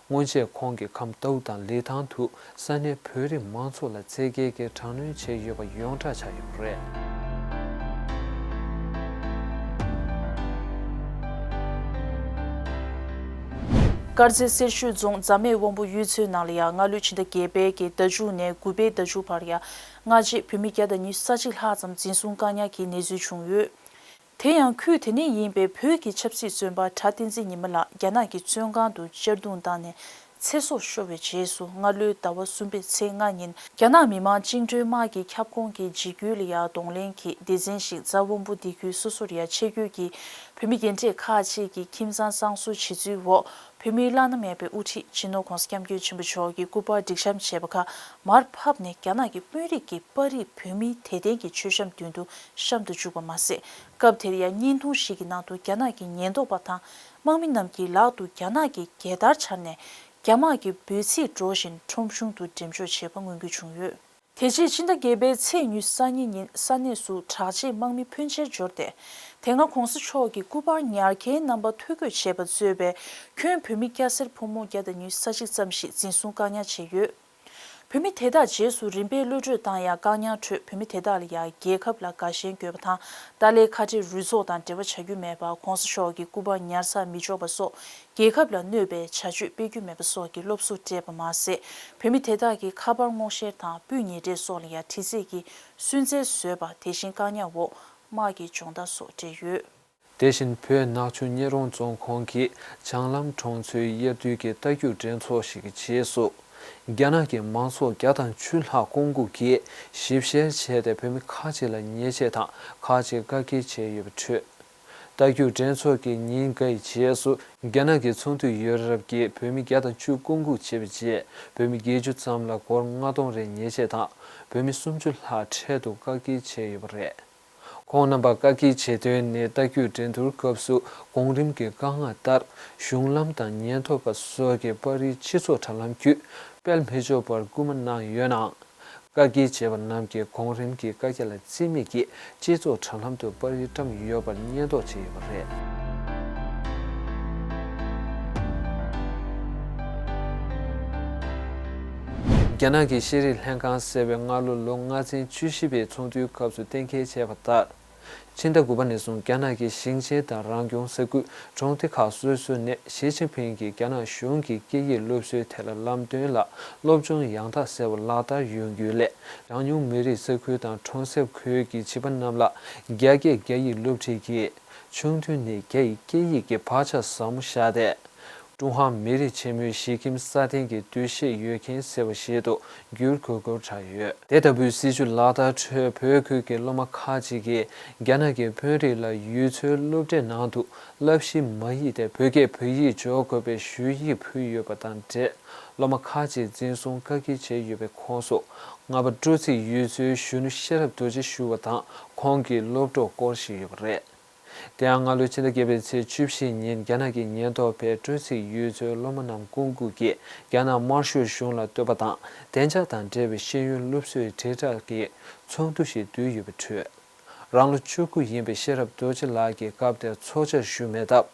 སྔོན་ཆད་ཁོང་གིས་ཁམས་རྟའུ་དང་ལི་ཐང་དུ་ས་གནས་བོད་རིགས་མང་ཚོགས་ལ་བཙན་རྒྱལ་གྱིས་དྲག་གནོན་བྱས་ཡོད་པ་ཡོངས་གྲགས་ཆགས་ཡོད་པ་རེད། དཀར་མཛེས་སེར་ཤུལ་རྫོང་རྫ་སྨད་དབོན་པོ་གཡུས་ཚོའི་ནང་ལ་ཡང་སྔ་ལོའི་ཕྱི་ཟླ་བརྒྱད་པའི་གི་ཟླ་མཇུག་ནས་དགུ་པའི་ཟླ་མཇུག་བར་ཡང་སྔ་རྗེས་བོད་མི་བརྒྱ་དང་ཉི་ཤུ་རྩ་གཅིག་ལྷག་ཙམ་འཛིན་བཟུང་བཀག་ཉར་གྱི་གནས་ཚུལ་བྱུང་ཡོད། དེ་ཡང་ཁུལ་དེ་ནས་ཡིན་པའི་བོད་ཀྱི་ཆབ་སྲིད་བཙོན་པ་གྲྭ་བསྟན་འཛིན་ཉི་མ་ལགས་རྒྱ་ནག་གི་བཙོན་ཁང་དུ་གཅར་རྡུང་བཏང་ནས་ཚེ་སྲོག་ཤོར་བའི་རྗེས་སུ་སྔ་ལོའི་ཟླ་བ་གསུམ་པའི་ཚེས་ལྔ་ཉིན་རྒྱ་ནག་མི་དམངས་བཅིངས་འགྲོལ་དམག་གི་ཁྱབ་ཁོངས་ཀྱི་འཇིགས་སྐུལ་ལ་ཡང་གདོང་ལེན་གྱིས་སྡེ་ཚན་ཞིག་རྫ་དབོན་པོ་སྡེ་ཁུལ་སོ་སོར་ཡང་ཆེད་བསྐྱོད་ཀྱིས་བོད་མི་རྒན་གྲས་ཁག་ཅིག་གི་ཁྱིམ་ཚང་གསང་བསུ་བྱེད་ཚུལ་འོག་བོད་མིའི་བླ་ན་མེད་པའི་དབུ་ཁྲིད་སྤྱི་ནོར་༧གོང་ས་༧སྐྱབས་མགོན་ཆེན་པོ་མཆོག་གི་སྐུ་པར་སྒྲིག་བཤམས་བྱས་པ་ཁག་མར་ཕབ་ནས་རྒྱ་ནག་གི་དཔོན་རིགས་ཀྱི་པར་རིས་བོད་མིའི་དད་ལྡན་གྱི་མཆོད་བཤམས་མདུན་དུ་བཤམས་དུ་བཅུག་པ་མ་ཟད། སྐབས་དེར་ཡང་བརྙན་ཐུང་ཞིག་གི་ནང་དུ་རྒྱ་ནག་གི་ཉེན་རྟོག་པ་དང་དམག་མི་རྣམས་ཀྱིས་ལག་ཏུ་རྒྱ་ནག་གི་རྒྱལ་དར་འཕྱར་ནས་རྒྱ་དམག་གི་འབོད་ཚིག་སྒྲོག་བཞིན་ཁྲོམ་གཞུང་དུ་འགྲེམས་འཇོག་བྱས་པ་མངོན་གྱུར་བྱུང་ཡོད། དེ་རྗེས་ཕྱི་ཟླ་བརྒྱད་པའི་ཚེས་ཉི་ཤུ་རྩ་གཉིས་ཉིན་ས་གནས་སུ་དྲག་ཆས་དམག་མི་ཕོན་ཆེར་འབྱོར་ཏེ། དེ་སྔ་༧གོང་ས་མཆོག་གི་སྐུ་པར་ཉར་མཁན་རྣམ་པ་ཐོ་འགོད་བྱས་པ་གཙོས་པའི་ཁྱོན་བོད་མི་སྐྱ་སེར་ཕོ་མོ་བརྒྱ་དང་ཉི་ཤུ་རྩ་གཅིག་ཙམ་ཞིག་འཛིན་བཟུང་བཀག་ཉར་བྱས་ཡོད། བོད་མི་དེ་དག་རྗེས་སུ་རིམ་པས་གློད་གྲོལ་བཏང་ཡང་བཀག་ཉར་ཁྲོད་བོད་མི་དེ་དག་ལ་ཡང་རྒྱལ་ཁབ་ལ་དགའ་ཞེན་དགོས་པ་དང་། ཏཱ་ལའི་ཁ་བྲལ་རུ་ཚོགས་དང་འབྲེལ་བ་བྱ་རྒྱུ་མེད་པ། ༧གོང་ས་མཆོག་གི་སྐུ་པར་ཉར་ཚགས་མི་ཆོག་པ་སོགས་རྒྱལ་ཁབ་ལ་གནོད་པའི་བྱ་སྤྱོད་སྤེལ་རྒྱུ་མེད་པ་སོགས་ཀྱི་སློབ་གསོ་སྤྲད་པ་མ་ཟད། བོད་མི་དེ་དག་གི་ཁ་པར་སྔོག་བཤེར་དང་སྤུས་ཉེ་འབྲེལ་སོགས་ལ་ཡང་དྲི་རྩད་ཀྱིས་སུན་གཙེར་བཟོས་པ། དེ་བཞིན་བཀག་ཉར་འོག་དམག་གི་སྦྱོང་བརྡར་སོགས་སྤྲད་ཡོད། དེ་བཞིན་བོད་ནག་ཆུ་སྙན་རོང་རྫོང་ཁོངས་ཀྱི་བྱང་ལམ་གྲོང་ཚོའི་དབྱར་དུས་ཀྱི་རྟ་རྒྱུག་འགྲན་ཚོགས་ཤིག་གི་རྗེས་སུ། རྒྱ་ནག་གི་མང་ཚོགས་བརྒྱ་དང་བཅུ་ལྷག་བསྐོང་འགུག་གིས་ཞིབ་བཤེར་བྱས་ཏེ་བོད་མི་ཁག་ཅིག་ལ་ཉེས་ཆད་དང་ཁག་ཅིག་བཀག་སྐྱིལ་བྱས་ཡོད་པའི་ཁྲོད། རྟ་རྒྱུག་འགྲན་ཚོགས་ཀྱི་ཉིན་འགའ་ཡི་རྗེས་སུ་རྒྱ་ནག་གི་ཚོང་དུད་ཡོ་རབ་ཀྱིས་བོད་མི་བརྒྱ་དང་བཅུ་བསྐོང་འགུག་བྱས་པའི་རྗེས་བོད་མི་བརྒྱད་ཅུ་ཙམ་ལ་སྒོར་ལྔ་སྟོང་རེ་ཉེས་ཆད་དང་བོད་མི་སུམ་ཅུ་ལྷག་འཕྲལ་དུ་བཀག་སྐྱིལ་བྱས་ཡོད་པ་རེད། ཁོང་རྣམ་པ་བཀག་སྐྱིལ་བྱེད་དོན་ནི་རྟ་རྒྱུག་འགྲན་བསྡུར་སྐབས་སུ་གོང་རིམ་གྱི་བཀའ་མངགས་ལྟར་གཞུང་ལམ་དང་ཉེན་རྟོག་པ་སོགས་ཀྱི་པར་རིས་སྤྱི་ཚོགས་དྲ་ལམ་བརྒྱུད་སྤེལ་མི་ཆོག་པར་སྐུལ་མ་གནང་ཡོད་ནའང་། བཀག་སྐྱིལ་བྱས་པ་རྣམས་ཀྱིས་གོང་རིམ་གྱི་བཀའ་རྒྱ་ལ་བརྩི་མེད་ཀྱིས་སྤྱི་ཚོགས་དྲ་ལམ་དུ་པར་རིས་བཀྲམ་ཡོད་པར་སྙད་འདོགས་བྱས་ཡོད་པ་རེད། རྒྱ་ནག་གི་ཤེས་རིག་ལྷན་ཁང་ཟེར་བས་སྔ་ལོ་ལོ་ལྔ་ཚན་བཅུ་བཞི་པའི་ཚོགས་འདུའི་སྐབས་སུ་གཏན་འཁེལ་བྱས་པ་ལྟར། ཕྱི་ཟླ་དགུ་པ་ནས་བཟུང་རྒྱ་ནག་གི་ཞིང་ཆེན་དང་རང་སྐྱོང་ས་ཁུལ་གྲོང་སྡེ་ཁག་སོ་སོ་ནས་ཞི་ཅིན་ཕིང་གིས་རྒྱ་ནག་གཞུང་གི་སྐད་ཡིག་སློབ་གསོའི་ཐད་ལ་ལམ་སྟོན་ལ་སློབ་སྦྱོང་ཡང་དག་ཟེར་བ་ལག་བསྟར་ཡོང་རྒྱུའི་སླད། གྲངས་ཉུང་མི་རིགས་ས་ཁུལ་དང་གྲོང་གསེབ་ཁུལ་གྱི་བྱིས་པ་རྣམས་ལ་རྒྱ་སྐད་རྒྱ་ཡིག་སློབ་ཁྲིད་ཀྱིས་ཆུང་དུས་ནས་རྒྱ་ཡི་སྐད་ཡིག་གི་བག་ཆགས་ཟབ་མོ་བཞག་སྟེ། ཀྲུང་ཧྭ་མི་རིགས་ཆེན་མོའི་གཞིས་ཁྱིམ་སྲ་བརྟན་གྱི་འདུ་ཤེས་ཡོད་མཁན་ཟེར་བ་ཞིག་ཏུ་འགྱུར་དགོས་སྐོར་བསྒྲགས་ཡོད། དེ་ལྟ་བུའི་སྲིད་བྱུས་ལག་བསྟར་ཁྲོད་བོད་ཁུལ་གྱི་སློབ་མ་ཁག་ཅིག་གིས་རྒྱ་ནག་གི་དཔོན་རིགས་ལ་ཡུལ་ཚོའི་སློབ་གྲྭའི་ནང་དུ་བསླབ་གཞི་མ་ཡིག་སྟེ་བོད་སྐད་བོད་ཡིག་འཇོག་དགོས་པའི་ཞུ་ཡིག་ཕུལ་ཡོད་པ་དང་འབྲེལ། སློབ་མ་ཁག་ཅིག་འཛིན་བཟུང་བཀག་སྐྱིལ་བྱས་ཡོད་པའི་ཁོངས་སུ་རྔ་པ་སྤྲོ་ཚིགས་ཡུལ་ཚོའི་གཞོན་ནུ་ཤེས་རབ་རྡོ་རྗེ་ཞུ་བ་དང་ཁོང་གི་སློབ་གྲོགས་སྐོར་ཞིག་ཡོད་པ་རེད། དེ་ཡང་སྔ་ལོའི་ཕྱི་ཟླ་བརྒྱད་པའི་ཚེས་བཅུ་བཞི་ཉིན་རྒྱ་ནག་གི་ཉེན་རྟོག་པས་སྤྲོ་ཚིགས་ཡུལ་ཚོའི་སློབ་མ་རྣམས་བསྐོང་འགུག་གིས་རྒྱ་ནག་དམར་ཤོག་གཞུང་ལ་གཏོད་པ་དང་བདེ་འཇགས་དང་འབྲེལ་བའི་ཤེས་ཡོན་སློབ་གསོའི་དྲིལ་བསྒྲགས་ཀྱི་ཚོགས་འདུ་ཞིག་བསྡུས་ཡོད་པའི་ཁྲོད། རང་ལོ་བཅུ་དགུ་ཡིན་པའི་ཤེས་རབ་རྡོ་རྗེ་ལགས་ཀྱིས་སྐབས་དེར་ཚོགས་བཅར་ཞུས་མེད་སྟབས།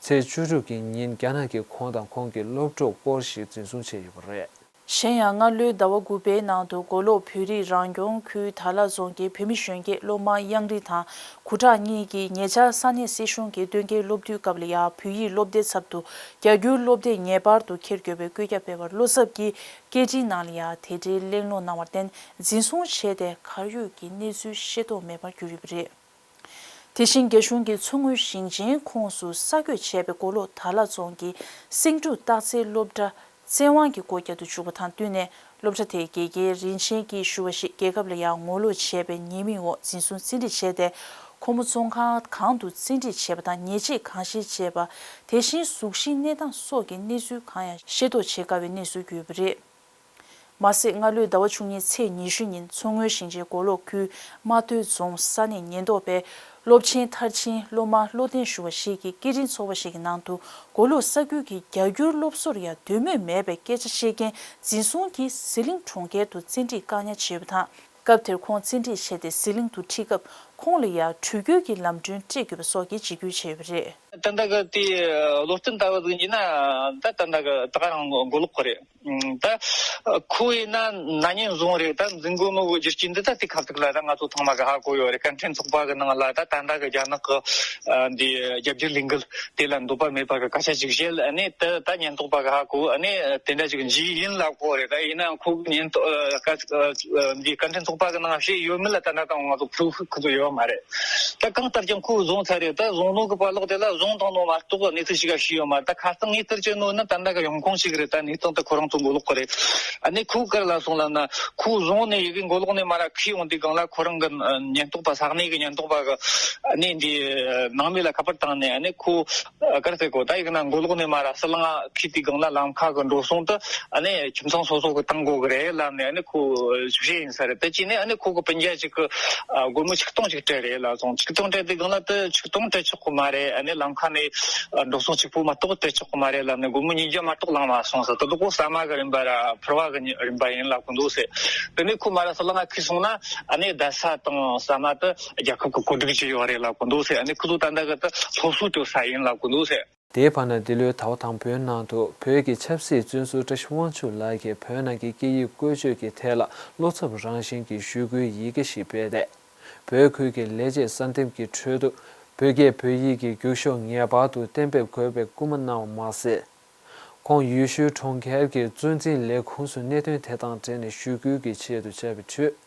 ཚེས་བཅུ་དྲུག་གི་ཉིན་རྒྱ་ནག་གིས་ཁོང་དང་ཁོང་གི་སློབ་གྲོགས་སྐོར་ཞིག་འཛིན་བཟུང་བྱས་ཡོད་པ་རེད། གཞན་ཡང་སྔ་ལོའི་ཟླ་བ་དགུ་པའི་ནང་དུ་མགོ་ལོག་བོད་རིགས་རང་སྐྱོང་ཁུལ་དར་ལག་རྫོང་གི་བོད་མི་གཞོན་སྐྱེས་སློབ་མ་གཡང་རི་དང་གུ་དྲག་གཉིས་ཀྱིས་ཉེ་ཆར་ས་གནས་སྲིད་གཞུང་གིས་སྟོན་ཁའི་སློབ་དུས་སྐབས་ལ་ཡང་བོད་ཡིག་སློབ་དེབ་ཚབ་ཏུ་རྒྱ་སྒྱུར་སློབ་དེབ་ངེས་པར་དུ་འཁྱེར་དགོས་པའི་བཀོད་ཁྱབ་སྤེལ་བར། བློ་འཚབ་ཀྱིས་སྐད་འཕྲིན་ནང་ལ་ཡང་དེ་འདྲའི་གླེང་སློང་གནང་བར་བརྟེན། འཛིན་བཟུང་བྱས་ཏེ་གར་ཡོད་ཀྱི་གནས་ཚུལ་ཤེས་རྟོགས་མེད་པར་གྱུར་ཡོད་པ་རེད། དེ་བཞིན་རྒྱ་གཞུང་གིས་མཚོ་སྔོན་ཞིང་ཆེན་ཁོངས་སུ་གསར་བསྐོས་བྱས་པའི་མགོ་ལོག་དར་ལག་རྫོང་གི་སེང་འབྲུག་སྟག་རྩེའི་སློབ་གྲྭ་བཙན་དབང་གིས་སྒོ་བརྒྱབ་ཏུ་བཅུག་པ་དང་བསྟུན་ནས། སློབ་གྲྭ་དེའི་དགེ་རྒན་རིན་ཆེན་གྱིས་ཞུ་བ་ཞིག་རྒྱལ་ཁབ་ལ་ཡང་ངོ་ལོག་བྱས་པའི་ཉེས་མིང་འོག་འཛིན་བཟུང་བཙན་ཁྲིད་བྱས་ཏེ། ཁོ་མོ་བཙོན་ཁང་གང་དུ་བཙན་ཁྲིད་བྱས་པ་དང་ཉེས་ཆད་གང་བཞེས་བྱས་པ། དེ་བཞིན་གཟུགས་གཞིའི་གནས་སྟངས་སོགས་ཀྱི་གནས་ཚུལ་གང་ཡང་ཤེས་རྟོགས་བྱེད་དཀའ་བའི་གནས་ཚུལ་བརྒྱུད་ཡོད་པ་རེད། མ་ཟད། སྔ་ལོའི་ཟླ་བ་བཅུ་གཉིས་ཚེས་ཉི་ཤུ་ཉིན་མཚོ་སྔོན་ཞིང་ཆེན་མགོ་ལོག་ཁུལ་རྨ་སྟོད་རྫོང་ས་གནས་ཉེན་རྟོག་པས་སློབ་ཆེན་མཐར་ཕྱིན་སློབ་མ་བློ་བརྟན་ཞུ་བ་ཞིག་གིས་སྐད་འཕྲིན་ཚོགས་པ་ཞིག་གི་ནང་དུ། མགོ་ལོག་ས་ཁུལ་གྱི་རྒྱ་སྒྱུར་སློབ་གསོར་ཡང་འདོད་མོས་མེད་པའི་སྐད་ཆ་བཤད་མཁན་འཛིན་བཟུང་གིས་ཟི་ལིང་གྲོང་ཁྱེར་དུ་བཙན་ཁྲིད་བཀག་ཉར་བྱས་ཡོད་པ་དང་། སྐབས་དེར་ཁོང་བཙན་ཁྲིད་བྱས་ཏེ་ཟི་ལིང་དུ་ཁྲིད་སྐབས། ཁོང་ལ་ཡང་དྲུད་སྐྱེལ་གྱི་ལམ་གྲོན་སྤྲད་དགོས་པ་སོགས་ཀྱི་འཇིགས་སྐུལ་བྱས་ཡོད་པ་རེད། ད་ལྟ་གི་དེ་བློ་བརྟན་ལྟ་བུ་ཟིག་ཡིན་ན། ད་ད་ལྟ་གི་ད་ག་རང་མགོ་ལོག་གི་རེད། ད་ཁོ་ཡིན་ན་ན་ནིང་བཟུང་རེད། ད་འཛིན་གོ་ནོ་གི་རྒྱུ་རྐྱེན་འདི་ད་དེ་ཁ་ཐུག་ལ་ད་ང་ཚོ་ཚང་མ་གི་ཧ་གོ་ཡོད་རེད། བཀའ་ཁྲིམས་ཚོགས་པ་གི་ནང་ལ་ད་ད་ལྟ་གི་རྒྱ་ནག་གི་འདི་རྒྱ་སྒྱུར་ལས་འགུལ་དེ་ལ་འདོད་པ་མེད་པ་གི་སྐད་ཆ་ཅིག་བཤད། ཨ་ནི་ད་ད་ཉེན་རྟོག་པ་གི་ཧ་གོ། ཨ་ནི་དེ་འདྲ་ཅིག་འཇིགས་ཡིན་ལབ་གོ་རེད། ད་ཡིན་ན་ཁོ་གི་ཉེན་རྟོག་ཨ་ཀ་ཨ་འདི་བཀའ་ཁྲིམས་ཚོགས་པ་གི་ནང་བཤད་ཡོད་མེད་ལ་ད་ལྟ་ང་ཚོ་པུ་རུ་ཧྥི་ཁོ་ཚོ་ཡོད་མ་རེད། ད་གང་ལྟར་ཀྱང་ཁོ་བཟུང་ཚར་རེད། ད་བཟུང་ནོ་གི་བར་ལོག་དེ་ལ་བཟུང་བཏང་ནོ་མ་གཏོགས་གནས་ཚུལ་ཞིག་ག་ཤེས་ཡོད་མ་རེད། ད་ཁ་སང་ངས་ལྟར་བྱས་ནོ་ན་ད་ལྟ་གི་ཡོང་ཁུངས་ཤིག་རེད། ད་གནས་སྟངས་ད་ཁོ་རང་ཚོ་མགོ་ལོག་གི་རེད། ཨ་ནི་ཁོ་གར་ལ་སོང་ལབ་ན། ཁོ་བཟུང་ནས་ཡི་གེ་མགོ་ལོག་ནས་མར་ཁུར་ཡོང་དུས་སྒང་ལ་ཁོ་རང་གི་ཉེན་རྟོག་པ་ས་གནས་ཀྱི་ཉེན་རྟོག་པ་གི་ཨ་ནི་འདི་ནང་མི་ལ་ཁ་པར་བཏང་ནས། ཨ་ནི་ཁོ་གར་ཟེར་གོ། ད་ཡི་གེ་ན་མགོ་ལོག་ནས་མར་ཟི་ལིང་ཁུལ་དུས་སྒང་ལ་ལམ་ཁ་གི་འགྲོ་སོང་དུ་ཨ་ནི་ཁྱིམ་ཚང་སོ་སོ་གི་བཏང་དགོས་གི་རེད་ལབ་ནས། ཨ་ནི་ཁོ་བཞེས་ཡིན་ས་རེད། དེ་ཅི་ནས་ཨ་ནི་ཁོ་གི་སྤུན་ཀྱག་ཅིག་གི་སྒོར་མོ་ཆིག་སྟོང་ཅིག་སྤྲད་རེད་ལབ་སོང་། ཆིག་སྟོང་སྤྲད་དུས་སྒང་ལ་དེ་ཆིག་སྟོང་སྤྲད་ཆོག་གི་མ་རེད། ཨ་ནི་ལམ་ཁ་ནས་འགྲོ་སོང་གཅིག་པོ་མ་གཏོགས་སྤྲད་ཆོག་གི་མ་རེད་ལབ་ནས། སྒོར་མོ་ཉིས་བརྒྱ་མ་གཏོགས་བླངས་མ་སོང་ཟེར། དེ་དག་ཟ་མ་གི་རིན་པ་ར་ཕོར་བ་གི་རིན་པ་ཡིན་ལབ་གི་འདུག་ཟེར། དེ་ནས་ཁོ་མར་ཟི་ལིང་ཁུལ་སོང་ན་ཨ་ནི་རྡ་ས་དང་ཟ་མ་དེ་རྒྱལ་ཁབ་ཀྱི་བཀོད་སྒྲིག་བྱས་ཡོད་རེད་ལབ་གི་འདུག་ཟེར། ཨ་ནི་ཁོ་ཚོ་ད་ལྟ་གི་དེ་སློབ་གསོ་སྤྲོད་ས་ཡིན་ལབ་གི་འདུག་ཟེར། དེའི་བར་ན། འདི་ལོའི་ཟླ་བ་དང་པོའི་ནང་དུ་བོད་ཀྱི་ཆབ་སྲིད་བཙོན་ཟུར་བཀྲ་ཤིས་དབང་ཕྱུག་ལགས་ཀྱིས་བོད་ནང་གི་སྐད་ཡིག་བཀོལ་སྤྱོད་ཀྱི་ཐད་ལ་བློ་འཚབ་རང་བཞིན་གྱི་ཞུ་སྐུལ་ཡི་གེ་ཞིག་སྤེལ་ཏེ། བོད་ཁུལ་གྱི་ལས་བྱེད་གསར་འདེམས་ཀྱི་ཁྲོད་དུ་བོད་སྐད་བོད་ཡིག་གི་རྒྱུགས་ཤོག་ངེས་པར་དུ་གཏན་འབེབས་དགོས་པའི་སྐུལ་མ་གནང་བ་མ་ཟད། ཁོང་ཡུལ་ཤུལ་གྲོང་ཁྱེར་གྱི་གཙོ་འཛིན་ལས་ཁུངས་སུ་གནད་དོན་དེ་དང་འབྲེལ་ནས་ཞུ་སྐུལ་གྱི་ཆེད་དུ་བཅར་བའི་ཁྲོད།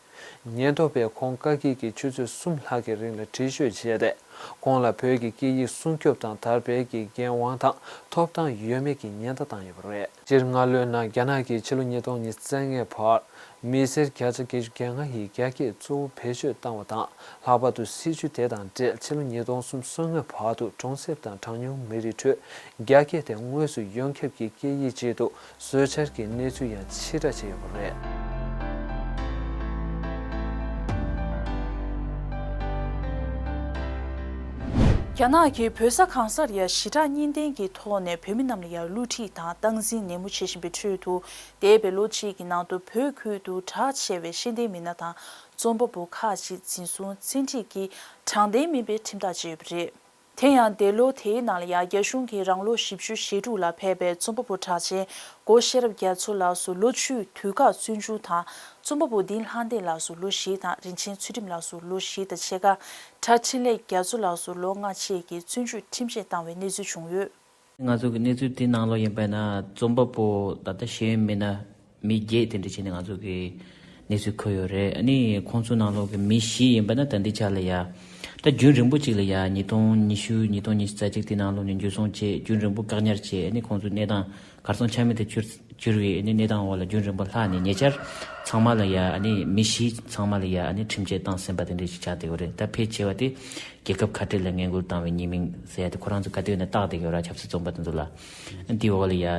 ཉེན་རྟོག་པས་ཁོང་བཀག་སྐྱིལ་གྱིས་ཆུ་ཚོད་གསུམ་ལྷག་གི་རིང་ལ་དྲི་གཅོད་བྱས་ཏེ། ཁོང་ལ་བོད་ཀྱི་སྐད་ཡིག་སྲུང་སྐྱོབ་དང་དར་སྤེལ་གྱི་འགན་དབང་དང་ཐོབ་ཐང་ཡོད་མེད་ཀྱི་ཉེན་བརྡ་བཏང་ཡོད་པ་རེད། སྤྱིར་སྔ་ལོའི་ནང་རྒྱ་ནག་གིས་ཕྱི་ལོ་ཉིས་སྟོང་ཉི་ཤུ་རྩ་ལྔའི་བར་མི་སེར་བརྒྱ་ཆ་བརྒྱད་ཅུ་གྱ་ལྔ་ཡི་རྒྱ་སྐད་གཙོ་བོ་བེད་སྤྱོད་བཏང་བ་དང་། ལྷག་པར་དུ་སྲིད་བྱུས་དེ་དང་འབྲེལ་ཕྱི་ལོ་ཉིས་སྟོང་གསུམ་གསུམ་ལྔའི་བར་དུ་གྲོང་གསེབ་དང་གྲངས་ཉུང་མི་རིགས་ཁྲོད་རྒྱ་སྐད་དེ་དངོས་སུ་ཡོངས་ཁྱབ་ཀྱི་སྐད་ཡིག་ཅིག་ཏུ་བཟོས་འཆར་གྱི་གནས་ཚུལ་ཡང་ཕྱིར་བསྒྲགས་བྱས་ཡོད་པ་རེད། རྒྱ་ནག་གིས་བོད་ས་གང་སར་ཡང་ཞི་དྲག་གཉིས་ལྡན་གྱི་ཐོག་ནས་བོད་མི་རྣམས་ལ་ཡང་བསླུ་བྲིད་དང་སྟངས་འཛིན་ནན་མོ་བྱེད་བཞིན་པའི་ཁྲོད་དུ། འདས་པའི་ལོ་གཅིག་གི་ནང་དུ་བོད་ཁུལ་དུ་གྲགས་ཆེ་བའི་ཤེས་ལྡན་མི་སྣ་དང་རྩོམ་པ་པོ་ཁག་ཅིག་འཛིན་བཟུང་བཙན་ཁྲིད་ཀྱིས་དྲང་བདེན་མིན་པའི་ཁྲིམས་ཐག་བཅད་ཡོད་པ་རེད། དེ་ཡང་འདས་ལོ་དེའི་ནང་ལ་ཡང་རྒྱ་གཞུང་གིས་རང་ལོ་བཞི་བཅུ་ཞེ་དྲུག་ལ་ཕེབས་པའི་རྩོམ་པ་པོ་གྲགས་ཅན་སྒོ་ཤེས་རབ་རྒྱ་མཚོ་ལགས་སུ་ལོ་བཅུའི་དུས་བཀག་བཙོན་འཇུག་དང་། རྩོམ་པ་པོ་བདེན་ལྷ་བསྟན་ལགས་སུ་ལོ་བཞི་དང་། རིན་ཆེན་ཚུལ་ཁྲིམས་ལགས་སུ་ལོ་བཞི་དང་ཕྱེད་ཀ། གྲྭ་འཕྲིན་ལས་རྒྱ་མཚོ་ལགས་སུ་ལོ་ལྔ་བཅས་ཀྱི་བཙོན་འཇུག་ཁྲིམས་ཆད་བཏང་བའི་གནས་ཚུལ་བྱུང་ཡོད། ང་ཚོ་གི་གནས་ཚུལ་དེའི་ནང་ལོགས་ཡིན་པ་ན་རྩོམ་པ་པོ་ད་ལྟ་ཤེས་ཡོན་མི་སྣ་མི་བརྒྱད་དེ་འདྲ་བྱས་ནས་ང་ཚོ་གི་གནས་ཚུལ་འཁོད་ཡོད་རེད། ཨ་ནི་ཁོང་ཚོའི་ནང་ལོགས་ཀྱི་མི་བཞི་ཡིན་པ་ན་ད་ལྟའི་ཆ་ལ་ཡ། ད་རྒྱུན་རིང་པོ་ཅིག་ལ་ཡ་ཉིས་སྟོང་ཉི་ཤུ་ཉིས་སྟོང་ཉི་ཤུ་རྩ་གཅིག་དེའི་ནང་ལོགས་ནས་འཇུ་བཟུང་བྱས། རྒྱུན་རིང་པོ་བཀག་ཉར་བྱས། ཨ་ནི་ཁོང་ཚོ་གནས་སྟངས་གར་སོང་ཆ་མེད་དུ་གྱུར་གྱུར་བའི་ཨ་ནི་གནས་སྟངས་འོག་ལ་རྒྱུན་རིང་པོ་ལྷག་ནས་ཉེ་ཆར་ཚང་མ་ལ་ཡ། ཨ་ནི་མི་བཞི་ཚང་མ་ལ་ཡ་ཨ་ནི་ཁྲིམས་ཆད་བཏང་ཟིན་པ་དེ་འདྲ་ཞིག་ཆགས་བསྡད་ཡོད་རེད། ད་ཕལ་ཆེ་བ་དེ་རྒྱལ་ཁབ་ཁ་བྲལ་ལ་ངན་སྐུལ་བཏང་བའི་ཉེས་མིང་ཟེར་ཡ་དེ་ཁོ་རང་ཚོ་ག་དུས་ཡིན་ན་བཏགས་བསྡད་ཡོད་ར། ཆབ་སྲིད་བཙོན་པ་དེ་ཚོ་ལ། ཨ་ནི་དེའི་འོག་ལ་ཡ་ཨ་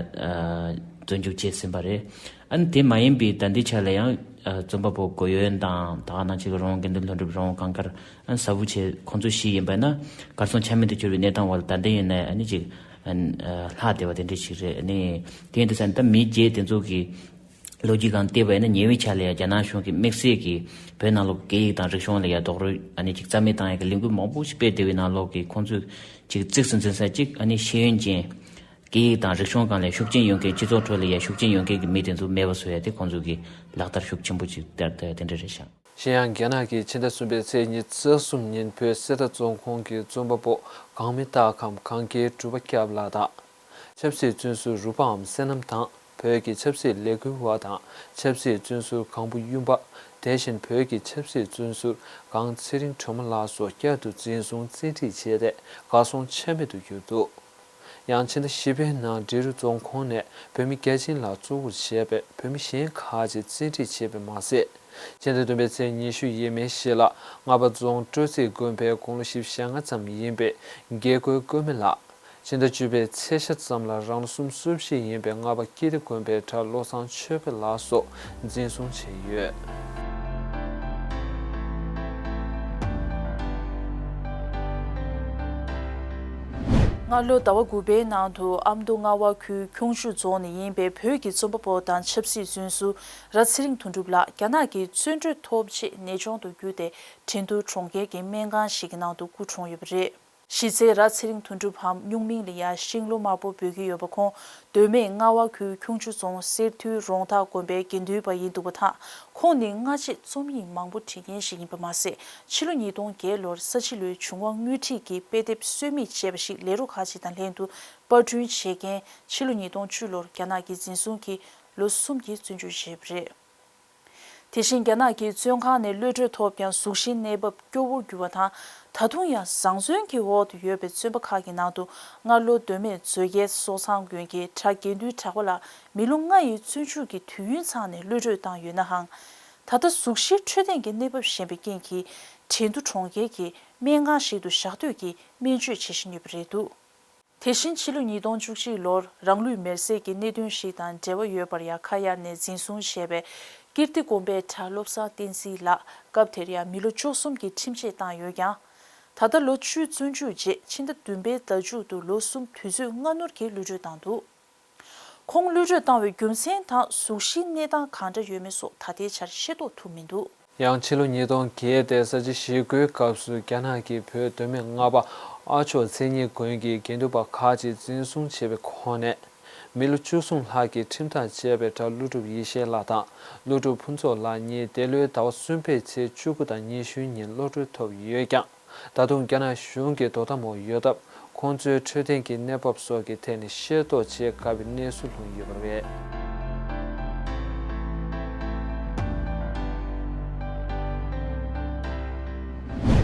བཙོན་འཇུག་བྱས་ཟིན་པ་རེད། ཨ་ནི་དེ་མ་ཡིན་པའི་ད་ལྟའི་ཆ་ལ་ཡང་ཨ་རྩོམ་པ་པོ་གོ་ཡོན་དང་། ད་ག་ནང་བཞིན་རོང་བོ་དགེ་འདུན་ལྷུན་གྲུབ། རོང་བོ་གངས་དཀར། ཨ་ནི་ས་བུ་ཆེ། ཁོང་ཚོ་བཞི་ཡིན་པ་ན་གར་སོང་ཆ་མེད་དུ་གྱུར་བའི་གནས་སྟངས་འོག་ལ་ད་ལྟ་ཡིན་ན་ཨ་ནི་ཅིག་ཨ་ལྷག་བསྡད་པ་དེ་འདྲ་ཞིག་རེད། ཨ་ནི་དེ་ཡིན་དུས་ཙང་ད་མི་བརྒྱད་དེ་ཚོ་གི་ལོ་རྒྱུས་སྒང་བལྟས་པ་ཡིན་ན་ཉེ་བའི་ཆར་ལ་ཡང་རྒྱ་ནག་གཞུང་གིས་དམིགས་བསལ་གྱིས་བོད་ནང་ལོགས་སྐད་ཡིག་དང་རིག་གཞུང་ལ་ཡང་རྡོག་རོལ་ཨ་ནི་ཅིག་རྩ་མེད་བཏང་ཡག་གི་ལས་འགུལ་མང་པོ་ཞིག་སྤེལ་བསྡད་པའི་ནང་ལོགས་ཀྱི་ཁོང་ཚོས་ཅིག་གཙིགས་སུ་འཛིན་ས་ཅིག་ཨ་ནི་ཤེས་ཡོན་ཅན། སྐད་ཡིག་དང་རིག་གཞུང་སྒང་ལ་ཤུགས་རྐྱེན་ཡོད་མཁན། སྤྱི་ཚོགས་ཁྲོད་ལ་ཡང་ཤུགས་རྐྱེན་ཡོད་མཁན་གྱི་མི་དེ་ཚོ་མེད་པ་བཟོ་ཡ་དེ་ཁོང་ཚོ་གི་ལག་བསྟར་ཤུགས་ཆེན་པོ་ཅིག་དེ་དེ་འདྲ་རེད་ཤག། གཞན་ཡང་། རྒྱ་ནག་གིས་ཕྱི་ཟླ་གསུམ་པའི་ཚེས་ཉི་ཤུ་རྩ་གསུམ་ཉིན་བོད་གསེར་རྟ་རྫོང་ཁོངས་ཀྱི་རྩོམ་པ་པོ་གང་མི་སྟག་ཁམས་གངས་སྐྱེས་གྲུབ་པ་སྐྱབས་ལགས་དང་། ཆབ་སྲིད་བཙོན་ཟུར་རུ་དཔའ་བསེ་ནམ་དང་། བོད་ཀྱི་ཆབ་སྲིད་ལས་འགུལ་བ་དང་ཆབ་སྲིད་བཙོན་ཟུར་གང་པོ་གཡུ་འབའ། དེ་བཞིན་བོད་ཀྱི་ཆབ་སྲིད་བཙོན་ཟུར་གངས་ཚེ་རིང་སྒྲོལ་མ་ལགས་སོགས་བསྐྱར་དུ་འཛིན་བཟུང་བཙན་ཁྲིད་བྱས་ཏེ་གར་སོང་ཆ་མེད་དུ་གྱུར་འདུག། ཡང་ཕྱི་ཟླ་བཞི་པའི་ནང་འབྲི་རུ་རྫོང་ཁོངས་ནས་བོད་མི་བརྒྱ་བྱིན་ལགས་གཙོ་བོར་བྱས་པའི་བོད་མི་གཞན་ཁག་ཅིག་བཙན་ཁྲིད་བྱས་པ་མ་ཟད། ཕྱི་ཟླ་བདུན་པའི་ཚེས་ཉི་ཤུ་ཡས་མས་བཞི་ལ་རྔ་པ་རྫོང་སྤྲོ་རྩེ་དགོན་པའི་དགུང་ལོ་བཞི་བཅུ་ཞེ་ལྔ་ཙམ་ཡིན་པའི་དགེ་བསྐོས་ཀུན་མེ་ལགས། ཕྱི་ཟླ་བཅུ་པའི་ཚེས་ཤར་ཙམ་ལ་རང་ལོ་སུམ་ཅུ་སོ་བཞི་ཡིན་པའི་རྔ་པ་ཀིརྟི་དགོན་པའི་གྲྭ་བློ་བཟང་ཆོས་འཕེལ་ལགས་སོགས་འཛིན་བཟུང་བྱས་ཡོད། སྔ་ལོ་ཟླ་བ་དགུ་པའི་ནང་དུ་ཨ་མདོ་རྔ་བ་ཁུལ་ཁྱུང་མཆུ་རྫོང་ནས་ཡིན་པའི་བོད་ཀྱི་རྩོམ་པ་པོ་དང་ཆབ་སྲིད་བཙོན་ཟུར་ར་ཚེ་རིང་དོན་གྲུབ་ལགས་རྒྱ་ནག་གི་བཙོན་གྲོལ་ཐོབ་རྗེས་ནད་གཅོང་དུ་གྱུར་ཏེ་ཁྲིན་ཏུའུ་གྲོང་ཁྱེར་གྱི་སྨན་ཁང་ཞིག་གི་ནང་དུ་སྐུ་གྲོངས་ཡོད་པ་རེད། གཞི་རྩའི་ར་ཚེ་རིང་དོན་གྲུབ་འམ་སྨྱུག་མིང་ལ་ཡང་ཤིང་ལོ་དམར་པོ་འབོད་ཀྱི་ཡོད་པ། ཁོང་མདོ་སྨད་རྔ་བ་ཁུལ་ཁྱུང་མཆུ་རྫོང་གསེར་ཐུལ་རོང་ཐག་དགོན་པའི་དགེ་འདུན་པ་ཡིན་འདུག་པ་དང་། ཁོང་ནི་སྔ་རྗེས་རྩོམ་ཡིག་མང་པོ་བྲིས་མཁན་ཞིག་ཡིན་པ་མ་ཟད། ཕྱི་ལོ་ཉིས་སྟོང་བརྒྱད་ལོར་ས་བྱི་ལོའི་བྱུང་བ་དངོས་བྲིས་ཀྱི་དཔེ་དེབ་གསོལ་མིག་ཅེས་པ་ཞིག་ལས་རོགས་ཁག་ཅིག་དང་ལྷན་དུ་པར་སྐྲུན་བྱས་རྐྱེན། ཕྱི་ལོ་ཉིས་སྟོང་བཅུ་ལོར་རྒྱ་ནག་གིས་འཛིན་བཟུང་གིས་ལོ་གསུམ་གྱི་བཙོན་འཇུག་བྱས་པ་རེད། དེ་བཞིན་རྒྱ་ནག་གི་བཙོན་ཁང་ནས་གློད་གྲོལ་ཐོབ་ཀྱང་གཟུགས་གཞིའི་གནས་བབ་སྐྱོ་བོར་གྱུར་བ་དང་། ད་དུང་ཡང་བཟང་བཙོན་གྱི་འོག་ཏུ་ཡོད་པའི་བཙོན་པ་ཁག་གི་ནང་དུ་སྔ་ལོ་མདོ་སྨད་མཛོད་དཀར་སོ་ཚང་དགོན་གྱི་གྲྭ་དགེ་འདུན་གྲགས་པ་ལགས་མི་ལོ་ལྔ་ཡི་བཙོན་འཇུག་གི་དུས་ཡུན་ཚང་ནས་གློད་གྲོལ་བཏང་ཡོད་ནའང་། ད་ལྟ་གཟུགས་གཞིའི་འཕྲོད་བསྟེན་གྱི་གནས་བབ་ཞན་པའི་རྐྱེན་གྱིས་ཁྲིན་ཏུའུ་གྲོང་ཁྱེར་གྱི་སྨན་ཁང་ཞིག་ཏུ་ཞག་སྡོད་ཀྱིས་སྨན་བཅོས་བྱེད་བཞིན་ཡོད་པ་རེད་འདུག། དེ་བཞིན་ཕྱི་ལོ་ཉིས་སྟོང་བཅུ་གཅིག་ལོར་རང་ལུས་མེར་སྲེག་གི་གནད་དོན་ཞིག་དང་འབྲེལ་བ་ཡོད་པར་ཡང་ཁ་གཡར་ནས་འཛིན་བཟུང་བྱས་པའི་ཀིརྟི་དགོན་པའི་གྲྭ་བློ་བཟང་བསྟན་འཛིན་ལགས་སྐབས་དེར་ཡང་མི་ལོ་བཅུ་གསུམ་གྱི་ཁྲིམས་ཆད་བཏང་ཡོད་ཀྱང་། ད་ལྟ་ལོ་བཅུ་བཙོན་འཇུག་རྗེས་ཕྱི་ཟླ་བདུན་པའི་ཟླ་མཇུག་ཏུ་ལོ་གསུམ་དུས་ཚོད་སྔ་སྣུར་གྱིས་གློད་གྲོལ་བཏང་འདུག། ཁོང་གློད་གྲོལ་བཏང་བའི་རྒྱུ་མཚན་དང་གཟུགས་གཞིའི་གནས་སྟངས་གང་འདྲ་ཡོད་མེད་སོགས་ད་ལྟའི་ཆར་ཤེས་རྟོགས་ཐུབ་མི་འདུག། ཡང་ཕྱི་ལོ་ཉིས་སྟོང་བརྒྱད་དེ་ས་བྱི་ཞི་རྒོལ་སྐབས་སུ་རྒྱ་ནག་གིས་བོད་མདོ་སྨད་རྔ་པ་ཨ་མཆོག་མཚན་ཉིད་དགོན་གྱི་དགེ་འདུན་པ་ཁག་ཅིག་འཛིན་བཟུང་བྱས་པའི་ཁོངས་ནས། མི་ལོ་བཅུ་གསུམ་ལྷག་གི་ཁྲིམས་ཐག་བཅད་པའི་གྲྭ་ཀླུ་སྒྲུབ་ཡེ་ཤེས་ལགས་དང་ཀླུ་སྒྲུབ་ཕུན་ཚོགས་ལགས་གཉིས་འདི་ལོའི་ཟླ་བ་གསུམ་པའི་ཚེས་བཅུ་དགུ་དང་ཉི་ཤུའི་ཉིན་གློད་གྲོལ་ཐོབ་ཡོད་ཀྱང་། ད་དུང་རྒྱ་ནག་གཞུང་གི་དོ་དམ་འོག་ཡོད་སྟབས། ཁོང་ཚོའི་འཕྲོད་བསྟེན་གྱི་གནས་བབ་སོགས་ཀྱི་ཐད་ནས་ཤེས་རྟོགས་བྱེད་དཀའ་བའི་གནས་སུ་ལྷུང་ཡོད་པ་རེད།